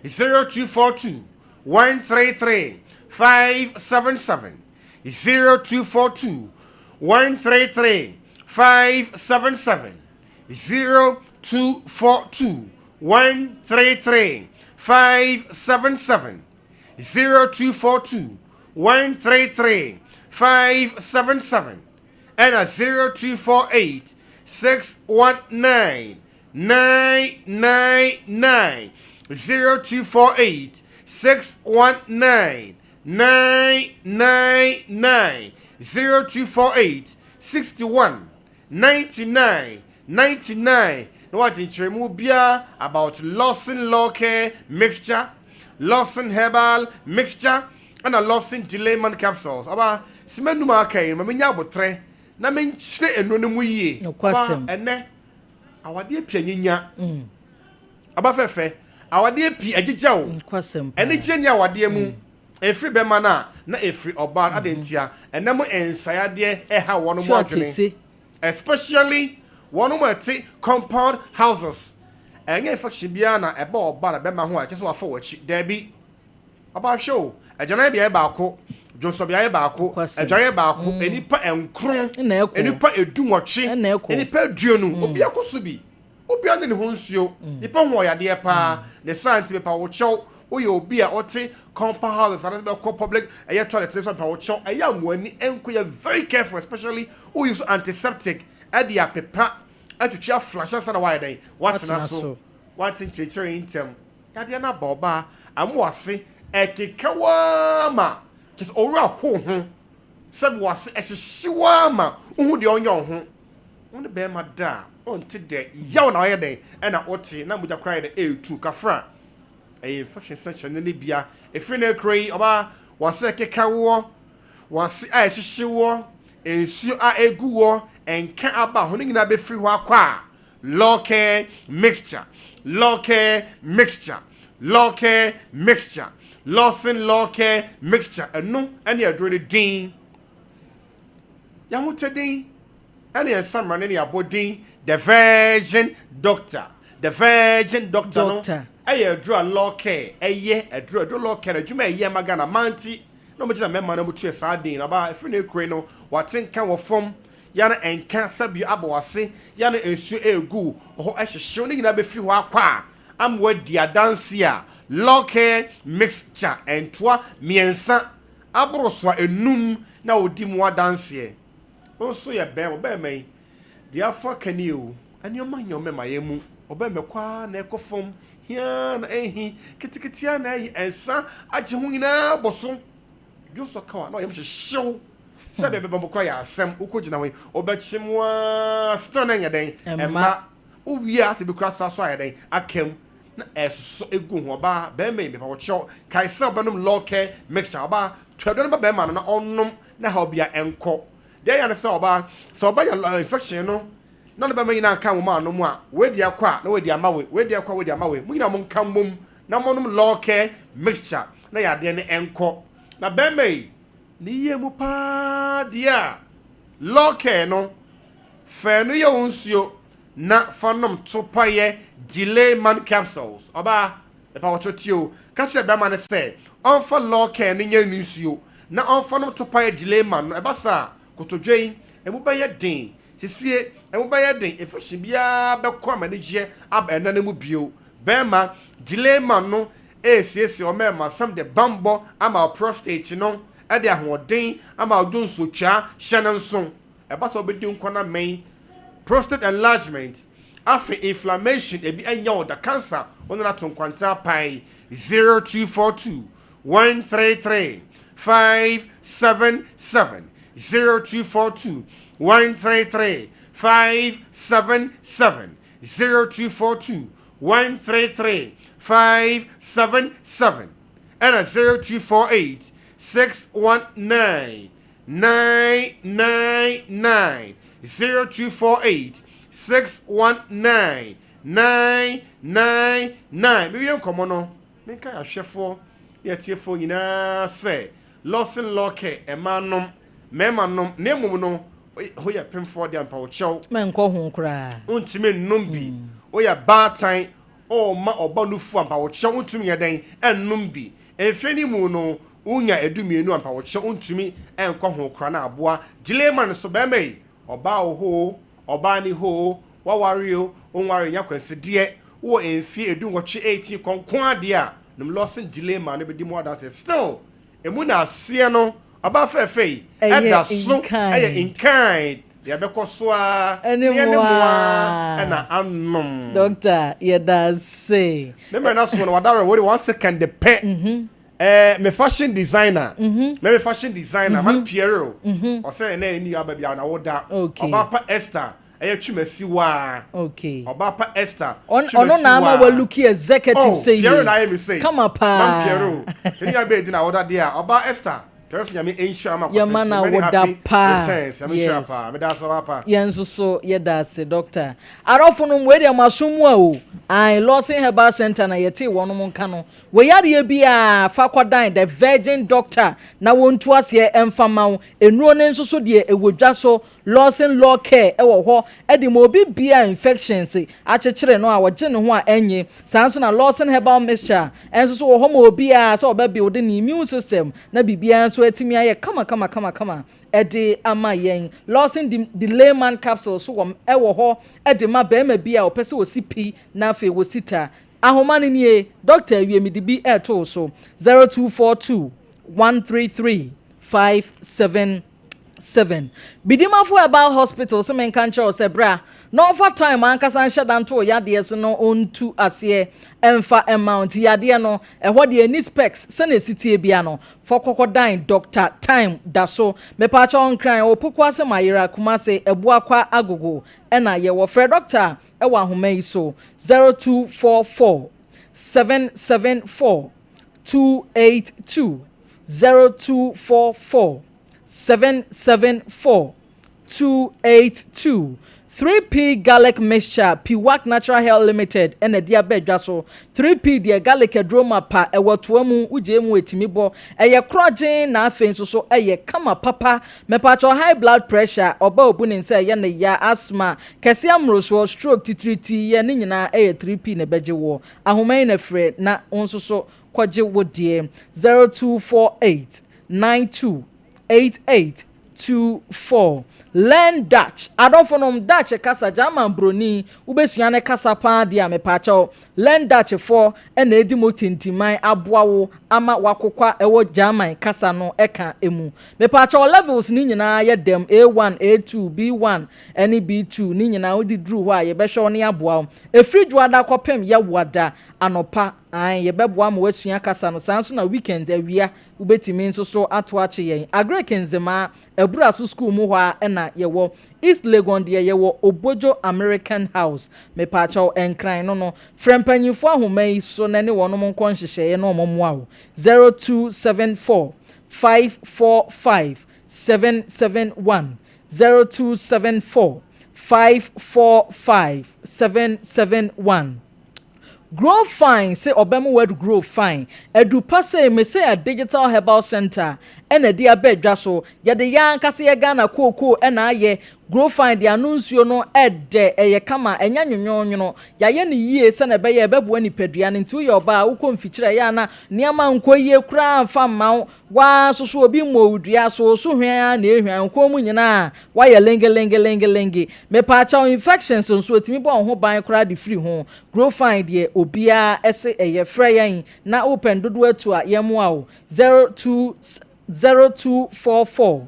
0242 133 577, 0242 133 577, 0242 133 577, 0242 133 577, ɛna 0248 619 999, 0248 619 999, 0248 61 99 99, na wagye nkyerɛmu biara about Lawson Lawcare mixture, Lawson Herbal mixture, ɛna Lawson Delayman capsules. Ɔba sima num aka yi ma menya abotrɛ na menkyerɛ nnuro no mu yie. Nokwasɛm. Ɔba, ɛnɛ awadeɛ pii anyinya, aba fɛfɛ, awadeɛ pii agyigya o. Nokwasɛm paa. Anigye ni awadeɛ mu ɛfiri bɛma no a na ɛfiri ɔbaa no ade ntia ɛnam nsayadeɛ ɛha wɔn mu Hwɛ adwene, atese. Especially wɔn mu ɛte compound houses. Ɛnyɛ infection biara na ɛba ɔbaa na bɛma ho a ɛkyɛ sɛ wafa wɔ akyi. Daabi, ɔbaa, hwɛ o, agyanan beaeɛ baako, dwonsɔbeaeɛ baako, Nokwasɛm. adwareɛ baako, nnipa 9, Ɛna ɛkɔ. nnipa 18, Ɛna ɛkɔ. nnipa 20, obi akɔ so bi, obiara ne ne ho nsuo, nipa ho ɔyadeɛ paa ne saa. Nti mepa wo kyɛw, woyɛ obi a ɔte compound houses anaasɛ bɛkɔ public ɛyɛ toilet ne so, mepa wo kyɛw, ɛyɛ amoani ɛnko yɛ very careful, especially woyi so antiseptic ɛde apepa atwitwi aflash ansa na wayɛ dɛn watena Watena so. So. Wate nkyerɛkyerɛ yi ntɛm, yadeɛ no aba ɔbaa amo ase ɛkeka waa ma kyɛ sɛ owura ho ho sɛbi wase ɛhyehye waa ma wohu deɛ ɔnyɛ wo ho. Wo ne bɛrima da a ɔnte dɛ yaw na ɔyɛ dɛn ɛna wote na mogya koraa yɛ dɛ ɛɛtu kafra, ɛyɛ infection sɛnkyerɛnne ne bia ɛfiri no akuro yi. Ɔbaa, wase ɛkeka woɔ, wase a ɛhyehye woɔ, nsuo a ɛgu woɔ, ɛnka aba ho no nyinaa bɛfiri hɔ akɔ a, Lawcare mixture, Lawcare mixture, Lawcare mixture, Lawson Lawcare mixture, ɛno ɛne aduro no din, yɛahotɛ din ɛne yɛn nsamrane ne yɛabɔ din The Virgin Doctor. The Virgin Doctor no Doctor. ɛyɛ aduro a Lawcare ɛyɛ aduro, aduro Lawcare no adwuma a ɛyɛ ma Ghana manti na wɔn gyina mmarima no mu saa din na ɔbaa efiri ne ekure no wate nka wɔ fam yana nka sɛbi abɔ wase yana nsuo egu hɔ ɛhyehyew ne nyinaa bɛfiri hɔ akɔ a ama wadi adanse a Lawcare mixture ntoa 3 aboro so a 5 na odi mu adanseɛ. Wɔn nso yɛ bɛrima, bɛrima yi deɛ afa kani o, nneɛma nyɛ ɔmɛma yɛn mu ɔbɛrima kɔ a na ɛkɔ fam hiaa na ɛhi ketekete a na ɛyi nsa agye ho nyinaa bɔ so dwonsɔ kawa na ɔyɛ hyehyew sɛ bɛbɛ bɛbɔ kora yɛ asɛm wokɔ gyina hɔ yi ɔbɛkye mu aa, still na ɛnyɛ dɛn. Ɛmma. Ɛmma wowie a sɛ bi kora sa so ayɛ dɛn akam na ɛsosɔ egu ho. Ɔbaa, bɛrima yi, mepa wɔkyɛw, kae sɛ ɔbɛnom Lawcare mixture. Ɔbaa, tuadɔ no ba bɛrima no na ɔnom na ha ɔbia ɛnkɔ deɛ ɛyɛ no sɛ ɔbaa sɛ ɔbɛnya infection no na ne bɛrima nyinaa nka wɔn ano mu a wadi akɔ a na wadi ama we, wadi akɔ a wadi ama we, mo nyinaa mo nka mbom na monom Lawcare mixture na yadeɛ no ɛnkɔ. Na bɛrima yi ne yie mu paa deɛ a, Lawcare no fɛn no yɛ wo nsuo na fa nom topayɛ Delay Man capsules. Ɔbaa, ɛpa wɔtɔ tie o, ka kyerɛ bɛrima no sɛ ɔmfa Lawcare no nyɛ ne nsuo na ɔmfa nom topayɛ Delay Man no. Ɛba saa kotodwe yi emu bɛyɛ den sisie, emu bɛyɛ den, infection biara bɛkɔ ama anigyeɛ aba ɛna no mu bio. Bɛrima, Delay Man no esiesie ɔmɛɛma sam de bambɔ ama prostate no, ɛde ahoɔden ama ɔdo nsotwa hyɛ no nso. Ɛba sɛ ɔbɛdi nkɔ na mɛn prostate enlargement, afei inflammation ebi ɛnyɛ ɔda cancer wɔn na to nkwanta pan. 0242 133. 577, 0242 133 577, 0242 133 577, ɛna 0248 619 999, 0248 619 999. Mewie nkɔmmɔ no, menka ahwɛfoɔ ne atiefoɔ nyinaa sɛ Lawson Lɔke ɛma nom, mmarima nom, na mmom no woyɛ pemfoɔ deɛ, mpa wo kyɛw. Mɛnkɔ ho koraa. Wontumi nnom bi. Woyɛ baatan, ɔma ɔba nufu a, mpa wo kyɛw, wontumi yɛ dɛn ɛnnom bi. Mfeɛ no mu no wonya 12 a, mpa wo kyɛw, wontumi ɛnkɔ ho koraa. Na aboa Gyelema no so, bɛrima yi, ɔbaa wo hoo, ɔbaa ne hoo, waware o, wonware, nya kwansideɛ, wowɔ mfeɛ 18, 18 kɔnko adeɛ a, nom Lawson Gyelema no bɛdi mu adanseɛ. Still emu na aseɛ no, ɔbaa fɛɛfɛ yi ɛda so ɛyɛ in kind deɛ ɛbɛkɔ so a ɛne ne mu mu a a. Ɛna anom. Doctor, yɛda ase. Ne mmerɛ no so no wadawrɛ wode 1 second pɛ. Me fashion designer, me fashion designer man Pierre o, ɔsɛ ɛnɛ ɛni aba bi a na woda. Ɔbaa pa Esther ɛyɛ twumasi waa. Ɔbaa pa Esther. Ɔno na ama wa look executive. Oh, sɛ Pierre na ayɛ mi sei. Kama paa. Man Pierre o, sɛ ni abɛɛ di na woda deɛ a, ɔbaa Esther Pierre sɛ Nyame nhyira ma. Yɛma na woda paa. Returns, Nyame nhyira paa. Meda ase, ɔbaa pa. Yɛn nso so yɛda ase, doctor. Arɔfo no, wei deɛ mo aso mu a o ae, Lawson Herbal Center na yɛtee wɔn nka no. Wɔyareɛ biara, fa kɔdan the Virgin Doctor na wɔntu aseɛ ɛmfa ma wo. Nnuro no nso so deɛ, ɛwɔ dwa so. Lawson Law Care ɛwɔ hɔ ɛde ma obi bia infections akyekyere no a wɔgye ne ho a ɛnye. Saa nso na Lawson Herbal Mixture ɛnso so wɔ hɔ ma obiara sɛ ɔbɛ build ne immune system na biribiara nso atumi ayɛ kama kama kama kama ɛde ama yɛn. Lawson Delayman capsule so wɔ ɛwɔ hɔ ɛde ma bɛrima bi a ɔpɛ sɛ osi pi na afei wɔsi ta. Ahoma no nie, doctor awie, mi de bi ɛɛto so: 0242 133 577. Bidimafo Herbal Hospital sɛ menka nkyerɛ wo sɛ bra na ɔmfa time ankasa nhyɛ da nto yadeɛ so no, ɔntu aseɛ ɛmfa ɛma wo. Nti yadeɛ no ɛhɔ deɛ, ani specs sɛne ɛsi tie bia no, fa kɔkɔ dan Doctor Time da so. Mepaakyɛw, Nkran ɔpoko ase, Mayera, Kumase, Ɛboakwa, Agogo ɛna yɛwɔ. Frɛ doctor ɛwɔ ahoma yi so: 0244 774 282, 0244 774 282. 3P Garlic Mixture, Piwak Natural Health Limited ɛna ɛde aba adwa so. 3P deɛ, garlic aduro ma pa ɛwɔ toa mu, wogye mu etimi bɔ, ɛyɛ korɔgyen na afei nso so ɛyɛ kama papa. Mɛpatwɔ, high blood pressure, ɔba obu ne nsa ɛyɛ ne ya, asthma kɛse, amorosoɔ, stroke, titiriti yɛ ne nyinaa, ɛyɛ 3P na ɛbɛgye wɔ. Ahoma yi na frɛ na nso so kɔgye wo deɛ: 0248 92 88 24. Learn Dutch. Adɔfo nom, Dutch kasa, German broni wobɛsua ne kasa paa deɛ a, mepaakyɛw, Learn Dutch foɔ ɛna edi mo tintiman aboa wo ama wakokwa ɛwɔ German kasa no ɛka emu. Mepaakyɛw, levels ne nyinaa yɛ dɛm: A1, A2, B1 ɛne B2 ne nyinaa. Wodi duru hɔ a, yɛbɛhwɛ wo ne aboa wo. Efiri dwoada kɔpem yɛwoada anɔpa an, yɛbɛboa ma wasua kasa no. Saa nso na weekend awia, wobɛtumi nso so ato akye yɛn. Agric Nzemaa Abura so school mu hɔ a ɛna yɛwɔ. East Legon deɛ, yɛwɔ Obojo American House. Mepaakyɛw, Nkran no, frɛ mpanyinfoɔ ahoma yi so na ne wɔn nkɔ nhyehyɛeɛ na wɔn mmoa wo: 0274 545 771, 0274 545 771. Grow Fine sɛ ɔbɛn word Grow Fine adupa sɛ mese a digital herbal center ɛna ɛde aba adwa so. Yɛde yɛn ankasa yɛ Ghana kookoo ɛna ayɛ Grow Fine de ano nsuo no. Ɛdɛ, ɛyɛ kama, ɛnyɛ nwonwonwono. Yɛayɛ no yie sɛnɛ ɛbɛyɛ ɛbɛboa nipadua no. Nti woyɛ ɔbaa, wokɔ mfikyire, ɛyɛ ana nneɛma nkɔ yie koraa mfa mma wo waa soso, obi mmɔ wo dua so so hwɛn na ehwɛn nkɔn mu nyinaa wayɛ lengelengelengelenge. Mepaakyɛw, infections nso etumi bɔ wo ho ban koraa de firi ho. Grow Fine deɛ, obiara ɛsɛ ɛyɛ. Frɛ yɛn na wopɛn dodoɔ atu a, yɛmmoa wo: 02 0244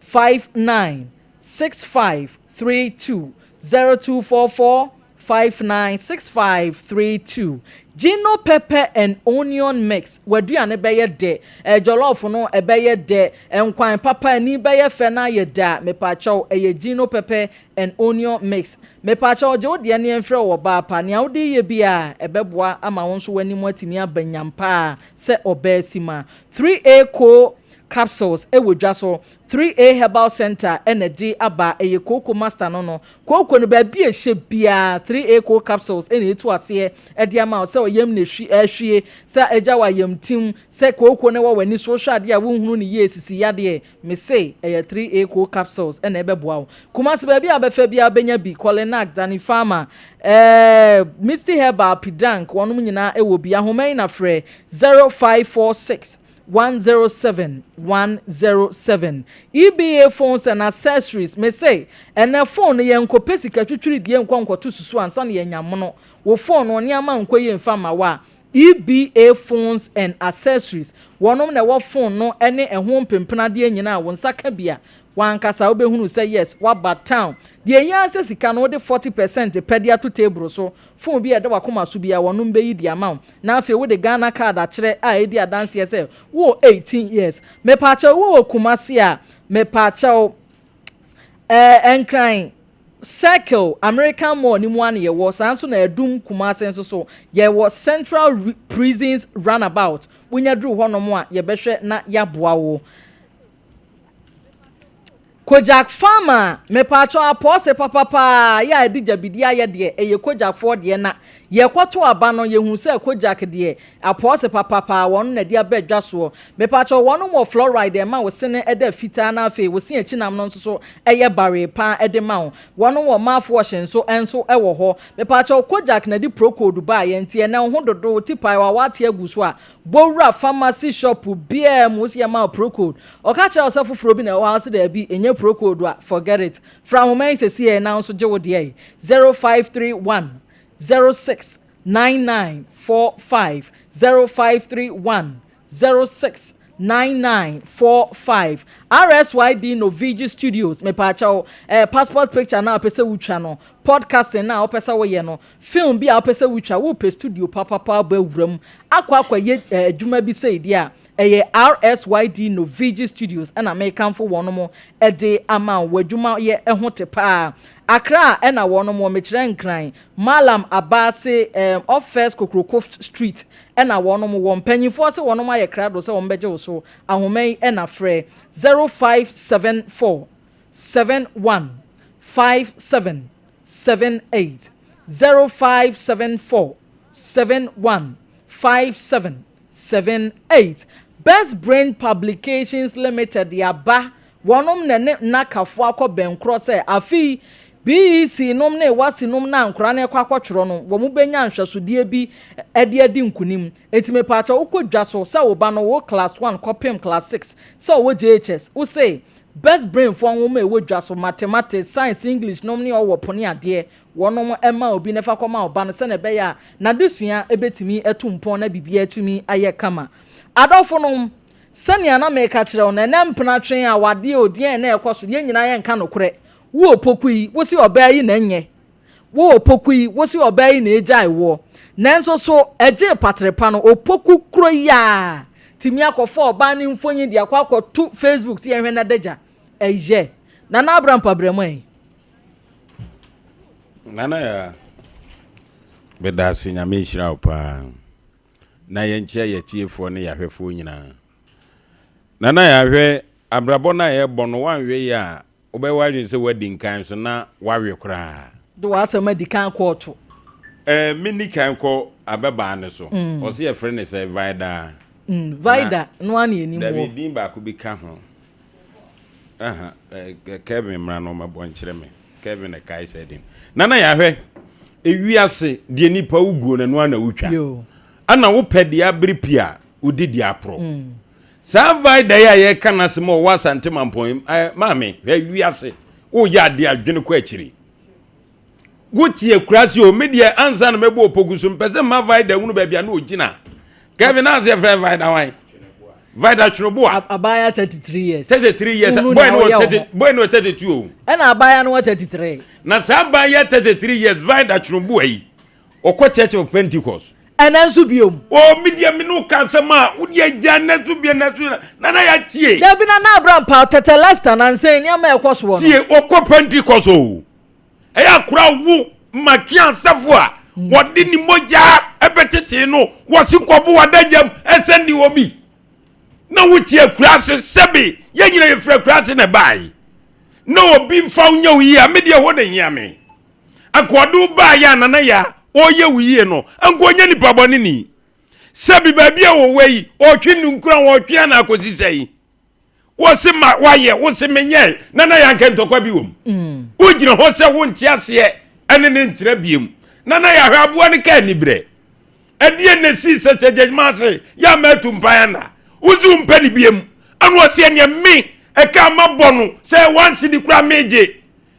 596532, 0244 596532. Gino pepper and onion mix, w'aduane bɛyɛ dɛ, eh, jollof no ɛbɛyɛ dɛ, nkwan papa ani bɛyɛ fɛ na ayɛ dɛ a, mepaakyɛw, ɛyɛ Gino pepper and onion mix. Mepaakyɛw, gye wo deɛ ne yɛmfrɛ wo ɔbaa pa. Nea wode reyɛ biara, ɛbɛboa ama wo nso w'anim atumi aba nyam paa sɛ ɔbaa sima. 3A Co Capsules wɔ dwa so. 3A Herbal Centre na ɛde aba, ɛyɛ kooko master no no. Kooko no baabi a ɛhyɛ biara 3A Cold Capsules na ɛtu aseɛ de ama wo, sɛ ɔyam na ɛhwi ɛhwie, sɛ agya wɔ ayamtim, sɛ kooko no wɔ w'ani so wohwɛ adeɛ a wonhunu no yie, sisi yadeɛ, mese ɛyɛ 3A Cold Capsules na ɛbɛboa wo. Kumasi baabi a wobɛfa biara wobɛnya bi, Kolinak, Dani Pharma, eh, Misty Herbal, Pidank, wɔnom nyinaa wɔ bi. Ahoma yi na frɛ 0546 107 107 EBA phones and accessories mese ɛnɛ phone no yɛnkɔpɛ sika twitwiridie nkɔ nkɔto susu ansa na yɛanya mono wo phone no nneɛma nkɔ yie mfa mma wo a EBA phones and accessories wɔnom na ɛwɔ phone no ne ɛho mpempenadeɛ nyinaa wo nsa ka bi a W'ankasa wobɛhunu sɛ yes, woaba town. Deɛ ɛhia ara sɛ sika no wode 40 percent pɛ de ato table so, phone bi a ɛda w'akoma so biara wɔnom bɛyi de ama wo. Na afei wode Ghana card akyerɛ a ɛdi adanseɛ sɛ wowɔ 18 years. Mepaakyɛw wowɔ Kumasi a, mepaakyɛw ɛɛ Nkran Circle, American Mall no mu ara na yɛwɔ. Saa nso na Adum, Kumasi nso so yɛwɔ Central Prisons Runabout. Wonya duru hɔnom a yɛbɛhwɛ na yɛaboa wo. Kojak Farmer, mepaakyɛw apɔɔse papapaa yɛ a ɛde gyabidie ayɛ deɛ ɛyɛ Kojak foɔ deɛ na yɛkɔto aba no yɛhu sɛ Kojak deɛ apɔɔse papapaa wɔn na ɛde aba dwa soɔ. Mepaakyɛw wɔnom wɔ fluoride ɛma wo sene ɛda fitaa na afei wo se akyinam no nso so ɛyɛ baree paa ɛde ma wo. Wɔnom wɔ mouthwash nso nso ɛwɔ hɔ. Mepaakyɛw Kojak na ɛde Procold baeɛ nti ɛnɛ wo ho dodo wo ti pae wo a woate agu so a Bɔ wura pharmacy shop biaa mu, wose yɛma wo procold. Ɔka kyerɛ wo sɛ foforɔ bi na ɛwɔ hɔ a, wose daabi, ɛnyɛ procold a, forget it. Fra nhoma yi sesiei na wo nso gye wo deɛ yi, 0531 06 9945, 0531 06 9945. RSYD Novigi Studios, mepaakyɛw, eh, passport picture no a wopɛ sɛ wotwa no, podcasting no a wopɛ sɛ woyɛ no, Film bi a wopɛ sɛ wotwa, wopɛ studio papapa abɔ awura mu akɔ akɔyɛ adwuma bi sei deɛ a, ɛyɛ RSYD Novigi Studios na mekamfo wɔnom de ama wo. W'adwuma yɛ ho te paa. Accra na wɔnom wɔ, mekyerɛ Nkran, Mallam Abaase um, off First Kokroko Street na wɔnom wɔ. Mpanyinfoɔ se wɔnom ayɛ krado sɛ wɔn bɛgye wo so. Ahoma yi na frɛ 0574 71 57 78 0574 71 57 78 Best Brain Publications Limited de aba wɔnom na ne nnakafoɔ akɔ bɛnkorɔ sɛ afe yi BEC nom ne WASSCE nom no a nkwadaa no rekɔ akɔtwerɛ no wɔn bɛnya nhwɛsodeɛ bi de adi nkunim. Enti mepaakyɛw wokɔ dwa so sɛ wo ba no wo class one kɔpem class six sɛ ɔwɔ JHS wose Best brain foɔ nwoma a ɛwɔ dwa so, mathematics, science, English nom ne ɔwɔ po ne adeɛ, wɔnom ma obi na fa kɔma wo ba no sɛdeɛ ɛbɛyɛ a n'adesua bɛtumi atu mpɔn na biribiara atumi ayɛ kama. Adɔfo nom, sɛnea na meka kyerɛ wo no, ɛnɛ mpena twe awadeɛ o, deɛn na ɛkɔ so, yɛn nyinaa yɛnka nokorɛ. Wo Opoku yi, wo se ɔbaa yi na ɛnyɛ. Wo Opoku yi, wo se ɔbaa yi na egyae woɔ. Nanso so ɛgyee patrepa no, Opoku koro yi ara tumi akɔfa ɔbaa no mfonyin de akɔ akɔto Facebook sɛ yɛnhwɛ n'adagya. Ɛyɛ. Nana Abra Mpabrɛmu ɛ. Nana yaa, medase Nyame nhyira wo paa. Na yɛnkyia yɛatiefoɔ ne yɛahwɛfoɔ nyinaa. Nana yaa hwɛ abrabɔ no a yɛbɔ no woanhwɛ yie a Wobɛyɛ w'adwene sɛ woadi nkan nso na woawe koraa. De w'asɛm adi kan kɔɔto. Ɛɛ, menni kan kɔ abɛbaa no so. Ɔse yɛfrɛ no sɛ Vida. Vida no ara na yɛnim wɔ. Dabi, din baako bi ka ho. Aha, Kevin mmra na ɔmmɛbɔ nkyerɛ me. Kevin na ɛkae saa din no. Nana Yahwɛ, ewiase deɛ nipa woguo no, ɛno ara na wotwa. Ɛna wopɛ deɛ abere pii a, wodi deɛ aporɔ. Saa Vida yi a yɛreka n'asɛm a ɔwɔ Asante Mampɔn yi, eh, maame, hwɛ wiase, woyɛ adeɛ adwene kɔ akyiri. Wote akuraase o, me deɛ ansa na mɛbɔ opoku so, mpɛ sɛ mma Vida hunu baabi a na ɔgyina. Kevin, na aseɛ frɛ Vida wan? Vida Twereboa. Abaayewa 33 years. 33 years. Boy no wɔ 30, boy no wɔ 32 o. Ɛna abaayewa no wɔ 33. Na saa abaayewa 33 years Vida Twereboa yi, ɔkɔ Church of Pentecost. Ɛnɛ nso biom. O me deɛ me ne wo ka asɛm a wo deɛ gya ɛnɛ nso bio ɛnɛ nso nana ya tie. Dabi nana abra mpaw tɛtɛ Lester nansa yi nneɛma a ɛkɔ soɔ no. Tie ɔkɔ Pentecost o ɛyɛ akora wo makia asafo a wɔde ne mogya ɛbɛtetee no wɔsi kɔbo wadagyam ɛsɛn de obi na wote akura ase sɛbe yɛn nyina yɛfiri akura ase na ɛbae na obi mfa wo nyɛ wo yie a me deɛ hɔ na hia me anka ɔde wo baeɛ a nana ya ɔyɛ wo yie no anka ɔnyɛ nipa bɔne ni sɛbe baabi a wɔwɔ yi ɔtwe ne nkura ɔtwe ana akɔsi sɛ yi wɔse ma wayɛ wose menyɛe nana yɛ anka ntɔkwa bi wɔ mu wogyina hɔ sɛ wonte aseɛ ɛne ne nkyerɛ biem nana yɛ ahwɛ aboa no ka aniberɛ ɛdeɛ na ɛsii sɛ sɛ gyegyema ase yɛ ama atu mpae ana wose wompɛ ne biem ɛna ɔse ɛneɛ me ɛka mabɔ no sɛ wanse de kora megye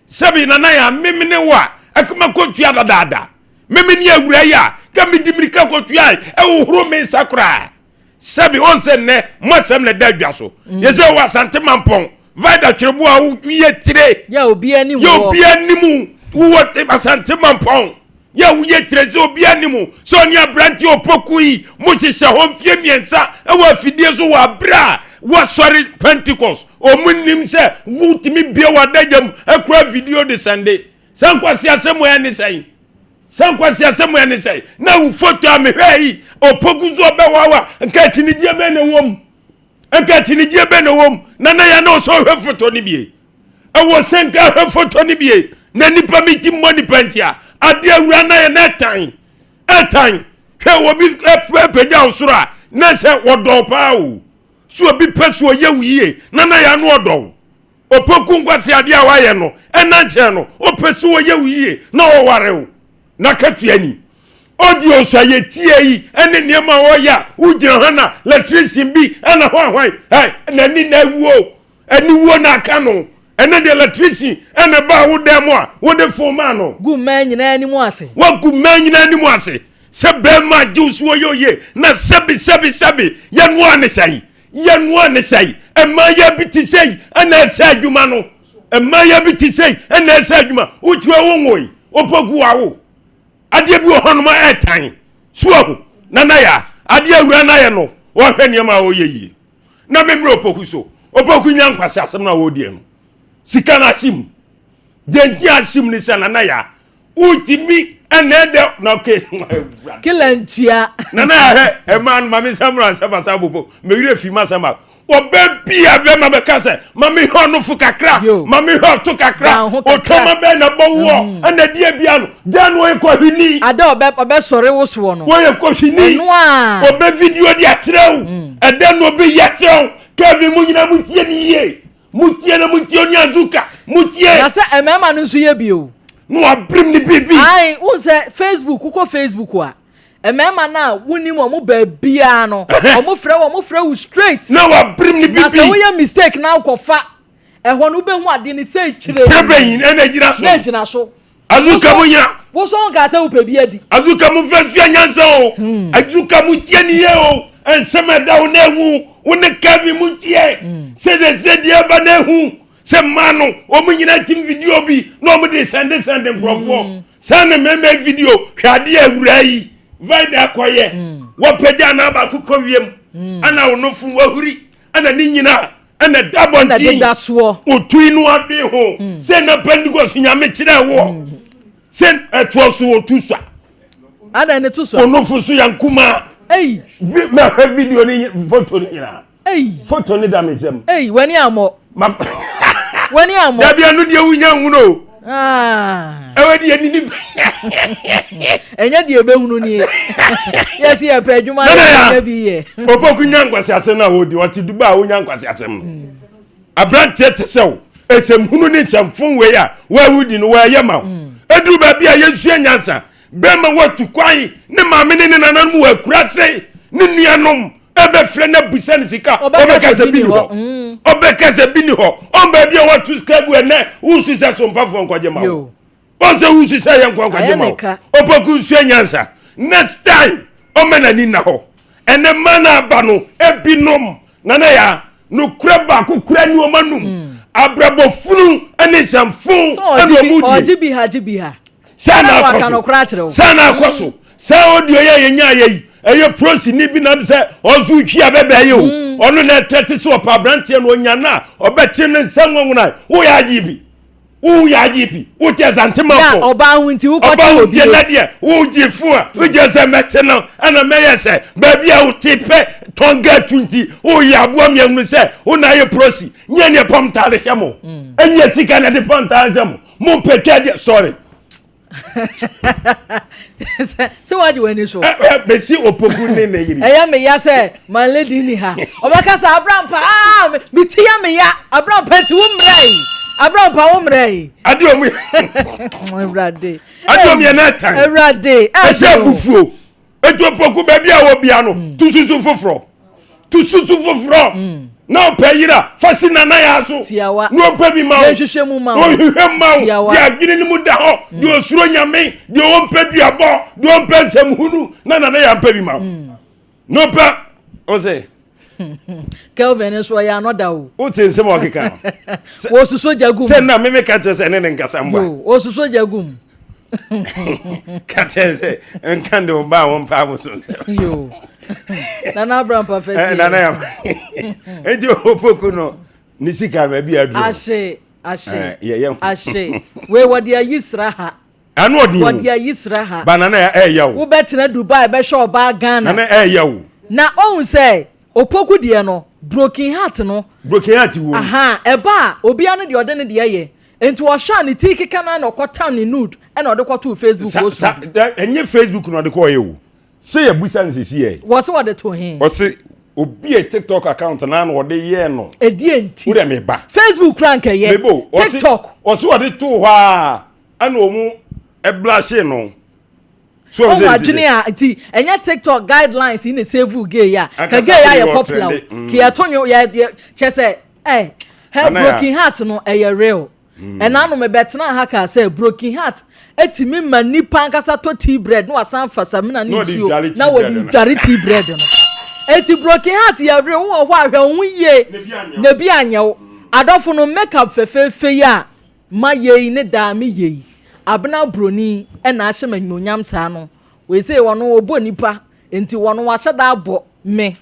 sɛbi nana yɛ a meme ne wo a ɛkama kɔtua dadaada meme ne awura yi a ka medi mirika kɔtua ɛwohoro me nsa koraa sɛbi ɔn sɛ nnɛ mo asɛm na ɛda adwa so mm. yɛ sɛ wɔ asante mampɔn vida twerɛbo a woyɛ tire yɛ obi anim yɛ obi anim wowɔ asante mampɔn yɛ woyɛ tire sɛ obi anim sɛ ɔne aberante ɔpoku yi mo hyehyɛ hɔ mfie mmiɛnsa ɛwɔ afidie so wɔ aberɛ a wɔasɔre pentecost ɔmo nim sɛ wotumi bie wɔ adagya mu akura video de sɛnde sɛ nkwasi asɛm wɔ ɛne sɛn Sɛ nkwaseasɛm ɛ ne sɛ na wo foto a mehwɛ yi ɔpoku so ɔbɛwawa nka akyinigyeɛ bɛn na ɛwɔ mu nka akyinigyeɛ bɛn na ɛwɔ mu na na yɛ na ɔsɛ ɔhwɛ foto no bie ɛwɔ sɛ nka hwɛ foto no bie na nipa mi ti mmɔ nipa ntia adeɛ awura na yɛ na ɛtan ɛtan hwɛ obi ɛpɛgya wo soro a na sɛ wɔdɔw paa o so obi pɛ so ɔyɛ wo yie na na yɛ ano ɔdɔw Opoku nkwaseadeɛ a wayɛ no ɛna nkyɛn no ɔpɛ sɛ ɔyɛ wo yie na ɔware wo na katua ni audio so a yɛtie yi ɛne nneɛma a ɔyɛ a wogyina hɔ na electrician bi ɛna hɔ ahwan ɛ n'ani na awuo aniwuo na aka no ɛne deɛ electrician ɛna baa wo dan mu a wode fon maa no gu mmaa nyinaa anim ase wagu mmaa nyinaa anim ase sɛ bɛrima gye wo so ɔyɛ oye na sɛbi sɛbi sɛbi yɛnoa ne sɛn Yɛnoa ne sɛe. Mmaayɛ bi te sɛi ɛna ɛsɛ adwuma no. Mmaayɛ bi te sɛi ɛna ɛsɛ adwuma. Wotiwa wo nwoe, opoku wawo. Adeɛ bi wɔ hɔnom a ɛtan. So ahu, nana ya, adeɛ awura no ayɛ no, wɔhwɛ nneɛma a ɔyɛ yie. Na memmerɛ opoku so. Opoku nya nkwasi asɛm no a wɔredie no. Sika no ahye mu. Deɛ nti ahye mu ne sɛ nana ya, wotumi ɛna ɛdɛ na ke kila ntua nana ahɛ ɛma no maame nsa mura nsa basa bobo mewura fi ma sɛm a ɔbɛ bia bɛma bɛka sɛ maame hɛ ɔnofo kakra maame hɛ ɔto kakra ɔtɔma bɛn na bɔ woɔ mm. ɛna deɛ bia no gya no ɔyɛ kɔhwini ada ɔbɛ ɔbɛ sɔre wo soɔ no wɔyɛ kɔhwini ɔbɛ video de akyerɛ wo mm. ɛdɛ no ɔbɛ yi akyerɛ wo kevin mu nyina mu tie ne yie Motie na montie onua Zuka. Motie. Na sɛ mmarima no nso yɛ bi o. Na wabirim ne biribi. Ae, wohu sɛ Facebook, wokɔ Facebook a, mmarima no a wonim wɔn baabiara no, wɔn frɛ wɔn frɛ wo straight. Na wabirim ne biribi. Na sɛ woyɛ mistake na wokɔfa ɛhɔ no wobɛhu adeɛ no sɛ kyerɛ. Sɛ bɛyin ɛna egyina so. Na egyina so. Azuka mu nyina. Wosɔ nka sɛ wopɛ bi adi. Azuka mu fɛ sua nyansa o. Hmm. Azuka mu tie ni yie o. Nsɛm ɛda wo na ehu. Wo ne Kevin mu tie. Hmm. Sɛ sɛ sɛ deɛ ɛba na ehu. Sɛ mmaa no wɔn nyinaa tim video bi na wɔn de sɛnde sɛnde nkurɔfoɔ. Hmm. Sɛ ne mmarima video hwɛ adeɛ awura yi. Vida kɔyɛ. Wɔpagya anaa baako kɔ wiem. Ɛna wɔn fun wɔahuri. Ɛna ne nyinaa ɛna ɛda abɔnten otui no ade ho hmm. sɛ na pentecost nyame kyerɛ woɔ hmm. sɛ ɛtoɔ so otu sua ada ne to sua onofo so yɛ nkumaa mɛhwɛ video ne foto no nyinaa foto ne da me nsam w'ani ammɔ w'ani ammɔ dabi ɛno deɛ wonya nhunu o Ah. Ɛwɔ deɛ ni ni. Ɛnyɛ deɛ ebɛhunu nie. Yɛsi yɛ pɛ adwuma yɛ yɛ bi yɛ. Opoku nya nkwasi asɛm na wɔdi ɔte duba a wonya nkwasi asɛm no. Hmm. Aberanteɛ te sɛ wo nsɛmhunu ne nsɛmfon wei a wɔawudi no wɔɛyɛ ma wo. Hmm. Eduru baabi a yɛnsua nyansa bɛma wɔatu kwan ne maame ne ne nananom wɔ akurase ne nuanom ɛbɛfrɛ no abisa no sika ɔbɛka sɛ bi ni hɔ mm. ɔbɛka sɛ bi ni hɔ ɔn baabi a watu sika gu ɛnɛ wosu sɛ sompafoɔ nkɔgye ma wo ɔn sɛ wosu sɛ yɛ nkɔ nkɔgye ma wo ɔpɔku nsua nyansa next time ɔma n'ani nna hɔ ɛnɛ mma no aba no ebinom nana ya nokorɛ baako kura ni ɔma num mm. abrabɔ funu ne nsɛmfo ɛna ɔmu die ɔgye bi ha gye bi ha sɛ na akɔ so sɛ na akɔ so mm. Saa audio yi a yɛnyaeɛ yi, ɛyɛ prosini bi nam sɛ ɔnso retwi abɛbɛɛ yi o. Ɔno na ɛtrɛte sɛ ɔpɛ aberanteɛ no ɔnya no a ɔbɛte ne nsa nwanwona. Woyɛ IGP. Woyɛ IGP. Wote Asantemanfo. Ɔbaa ho nti wokɔte Ɔbaa ho obi nti o. ɛnɛ deɛ wogye fo a wogye sɛ mɛte no ɛna mɛyɛ sɛ baabi a wote pɛ tɔnga atu nti woyɛ aboa mmiɛnhunu sɛ wo na ayɛ prosi. Nyɛ neɛ pam ntaade hyɛ mo. Ɛnyɛ sika na ɛde pam ntaade hyɛ mo. Mo pɛ twa deɛ sorry. Sɛ wagye w'ani so. Bɛsi opoku ne ne yiri. Ɛyɛ me ya sɛ my lady ni ha. Ɔbɛka sɛ abrampa aa me ti yɛ me ya abrampa nti wo mmerɛ yi abrampa wo mmerɛ yi. Ade ɔmu yɛ. Awurade. Ade ɔmu yɛ n'atan. Awurade. Ɛsɛ abufuo. Etu opoku baabi a wɔ bia no mm. tu susu foforɔ tu susu foforɔ mm. na ɔpɛ yira fa si nana ya so na ɔpɛ bi ma wo ɔhwehwɛ mu ma wo deɛ adwene no mu da hɔ mm. deɛ osuro nyame deɛ ɔmpɛ duabɔ deɛ ɔmpɛ nsɛmhunu na nana ya mpɛ bi ma wo na ɔpɛ ɔsɛ. Kelvin nso ɔyɛ anɔda o. O te nsɛm a ɔkeka no. Wɔsuso gya gum. Sɛ na meme ka kyerɛ sɛ ɛne ne nkasa mboa. Yo, wɔsuso gya gum. Ka kyerɛ sɛ nka de ɔba a wɔmpa abosom sɛ. Yo. Nana Abraham pa fɛ si. Nana ya. Enti opoku no ne sika ma bi aduro. Ahye, ahye. Ahye. Wei wɔde ayi sra ha. Ano ɔden o. Wɔde ayi sra ha. Ba nana ɛɛya o. Wobɛtena Dubai bɛhwɛ ɔbaa Ghana. Nana ɛɛya o. Na ɔhu sɛ Opoku deɛ no broken heart no. Broken heart wɔ mu. Ahaa ɛba a obia no deɛ ɔde ne deɛ yɛ. Nti ɔhwɛ a ne ti keka no ara na ɔkɔ tan ne nude ɛna ɔde kɔtoo Facebook Sa sa ɛnyɛ Facebook na ɔde kɔɔyɛ o. Sɛ yɛ busa no sisi yɛ. Wɔse wɔde to he? Ɔse obi a TikTok account naa na ɔde yɛɛ no. Ɛdeɛ nti? Wo deɛ me ba. Facebook koraa nka ɛyɛ. Me bo. TikTok. Ɔse ɔde too hɔ aa ɛna ɔmo ɛblashe no. So ɔmo adwene a nti ɛnyɛ TikTok guidelines yi na save gay yi a. Ka gay ayɛ popular o. Ka yɛto nwo yɛ yɛ kyɛ sɛ eh her broken heart no ɛyɛ real. Ɛna ano mebɛtenaa ha kaa sɛ broken heart tumi ma nipa ankasa tɔ tea bread na wasan fa samina ne nsuo na wɔde dware tea bread no. Eti broken heart yɛ real wowɔ hɔ a hwɛ wo ho yie na bi anyɛ wo. Adɔfo no makeup fɛfɛɛfɛ yi a mayɛ yi ne daa meyɛ yi Abena Broni na ahyɛ me animuonyam saa no. Wei sei ɔno ɔbɔ nipa Enti wɔn wahyɛ da abɔ me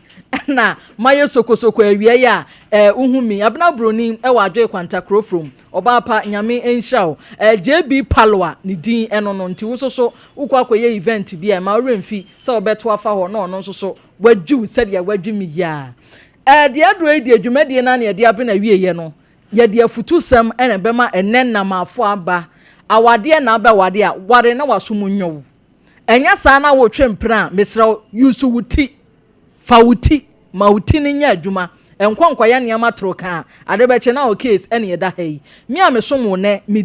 na mayɛ sokosoko awia yi a eh, wohu me Abena Broni wɔ Adwoe Kwanta Kurofrom Ɔbaa pa Nyame nhyira wo eh, JB Paloa ne din ɛno no nti wo nso so wokɔ akɔyɛ event bi a ɛma wo werɛ mfi sɛ wobɛto afa hɔ na ɔno nso so wadwi wo sɛdeɛ wadwi me yi a eh, deɛ aduro yi deɛ dwumadie no ara na yɛde abena awieɛ no yɛde afutusɛm na ɛbɛma ɛnnɛ nnamafo aba awadeɛ na abɛwade a ware na wasom nyɛ wo Ɛnyɛ saa na wotwe mpena a, mesrɛ wo, use wo ti. Fa wo ti. Ma wo ti no nyɛ adwuma. Nkɔ nkɔyɛ nneɛma toro ka a, ade bɛkye na wo case ɛne ɛda ha yi. Me a mesom wo nnɛ, me.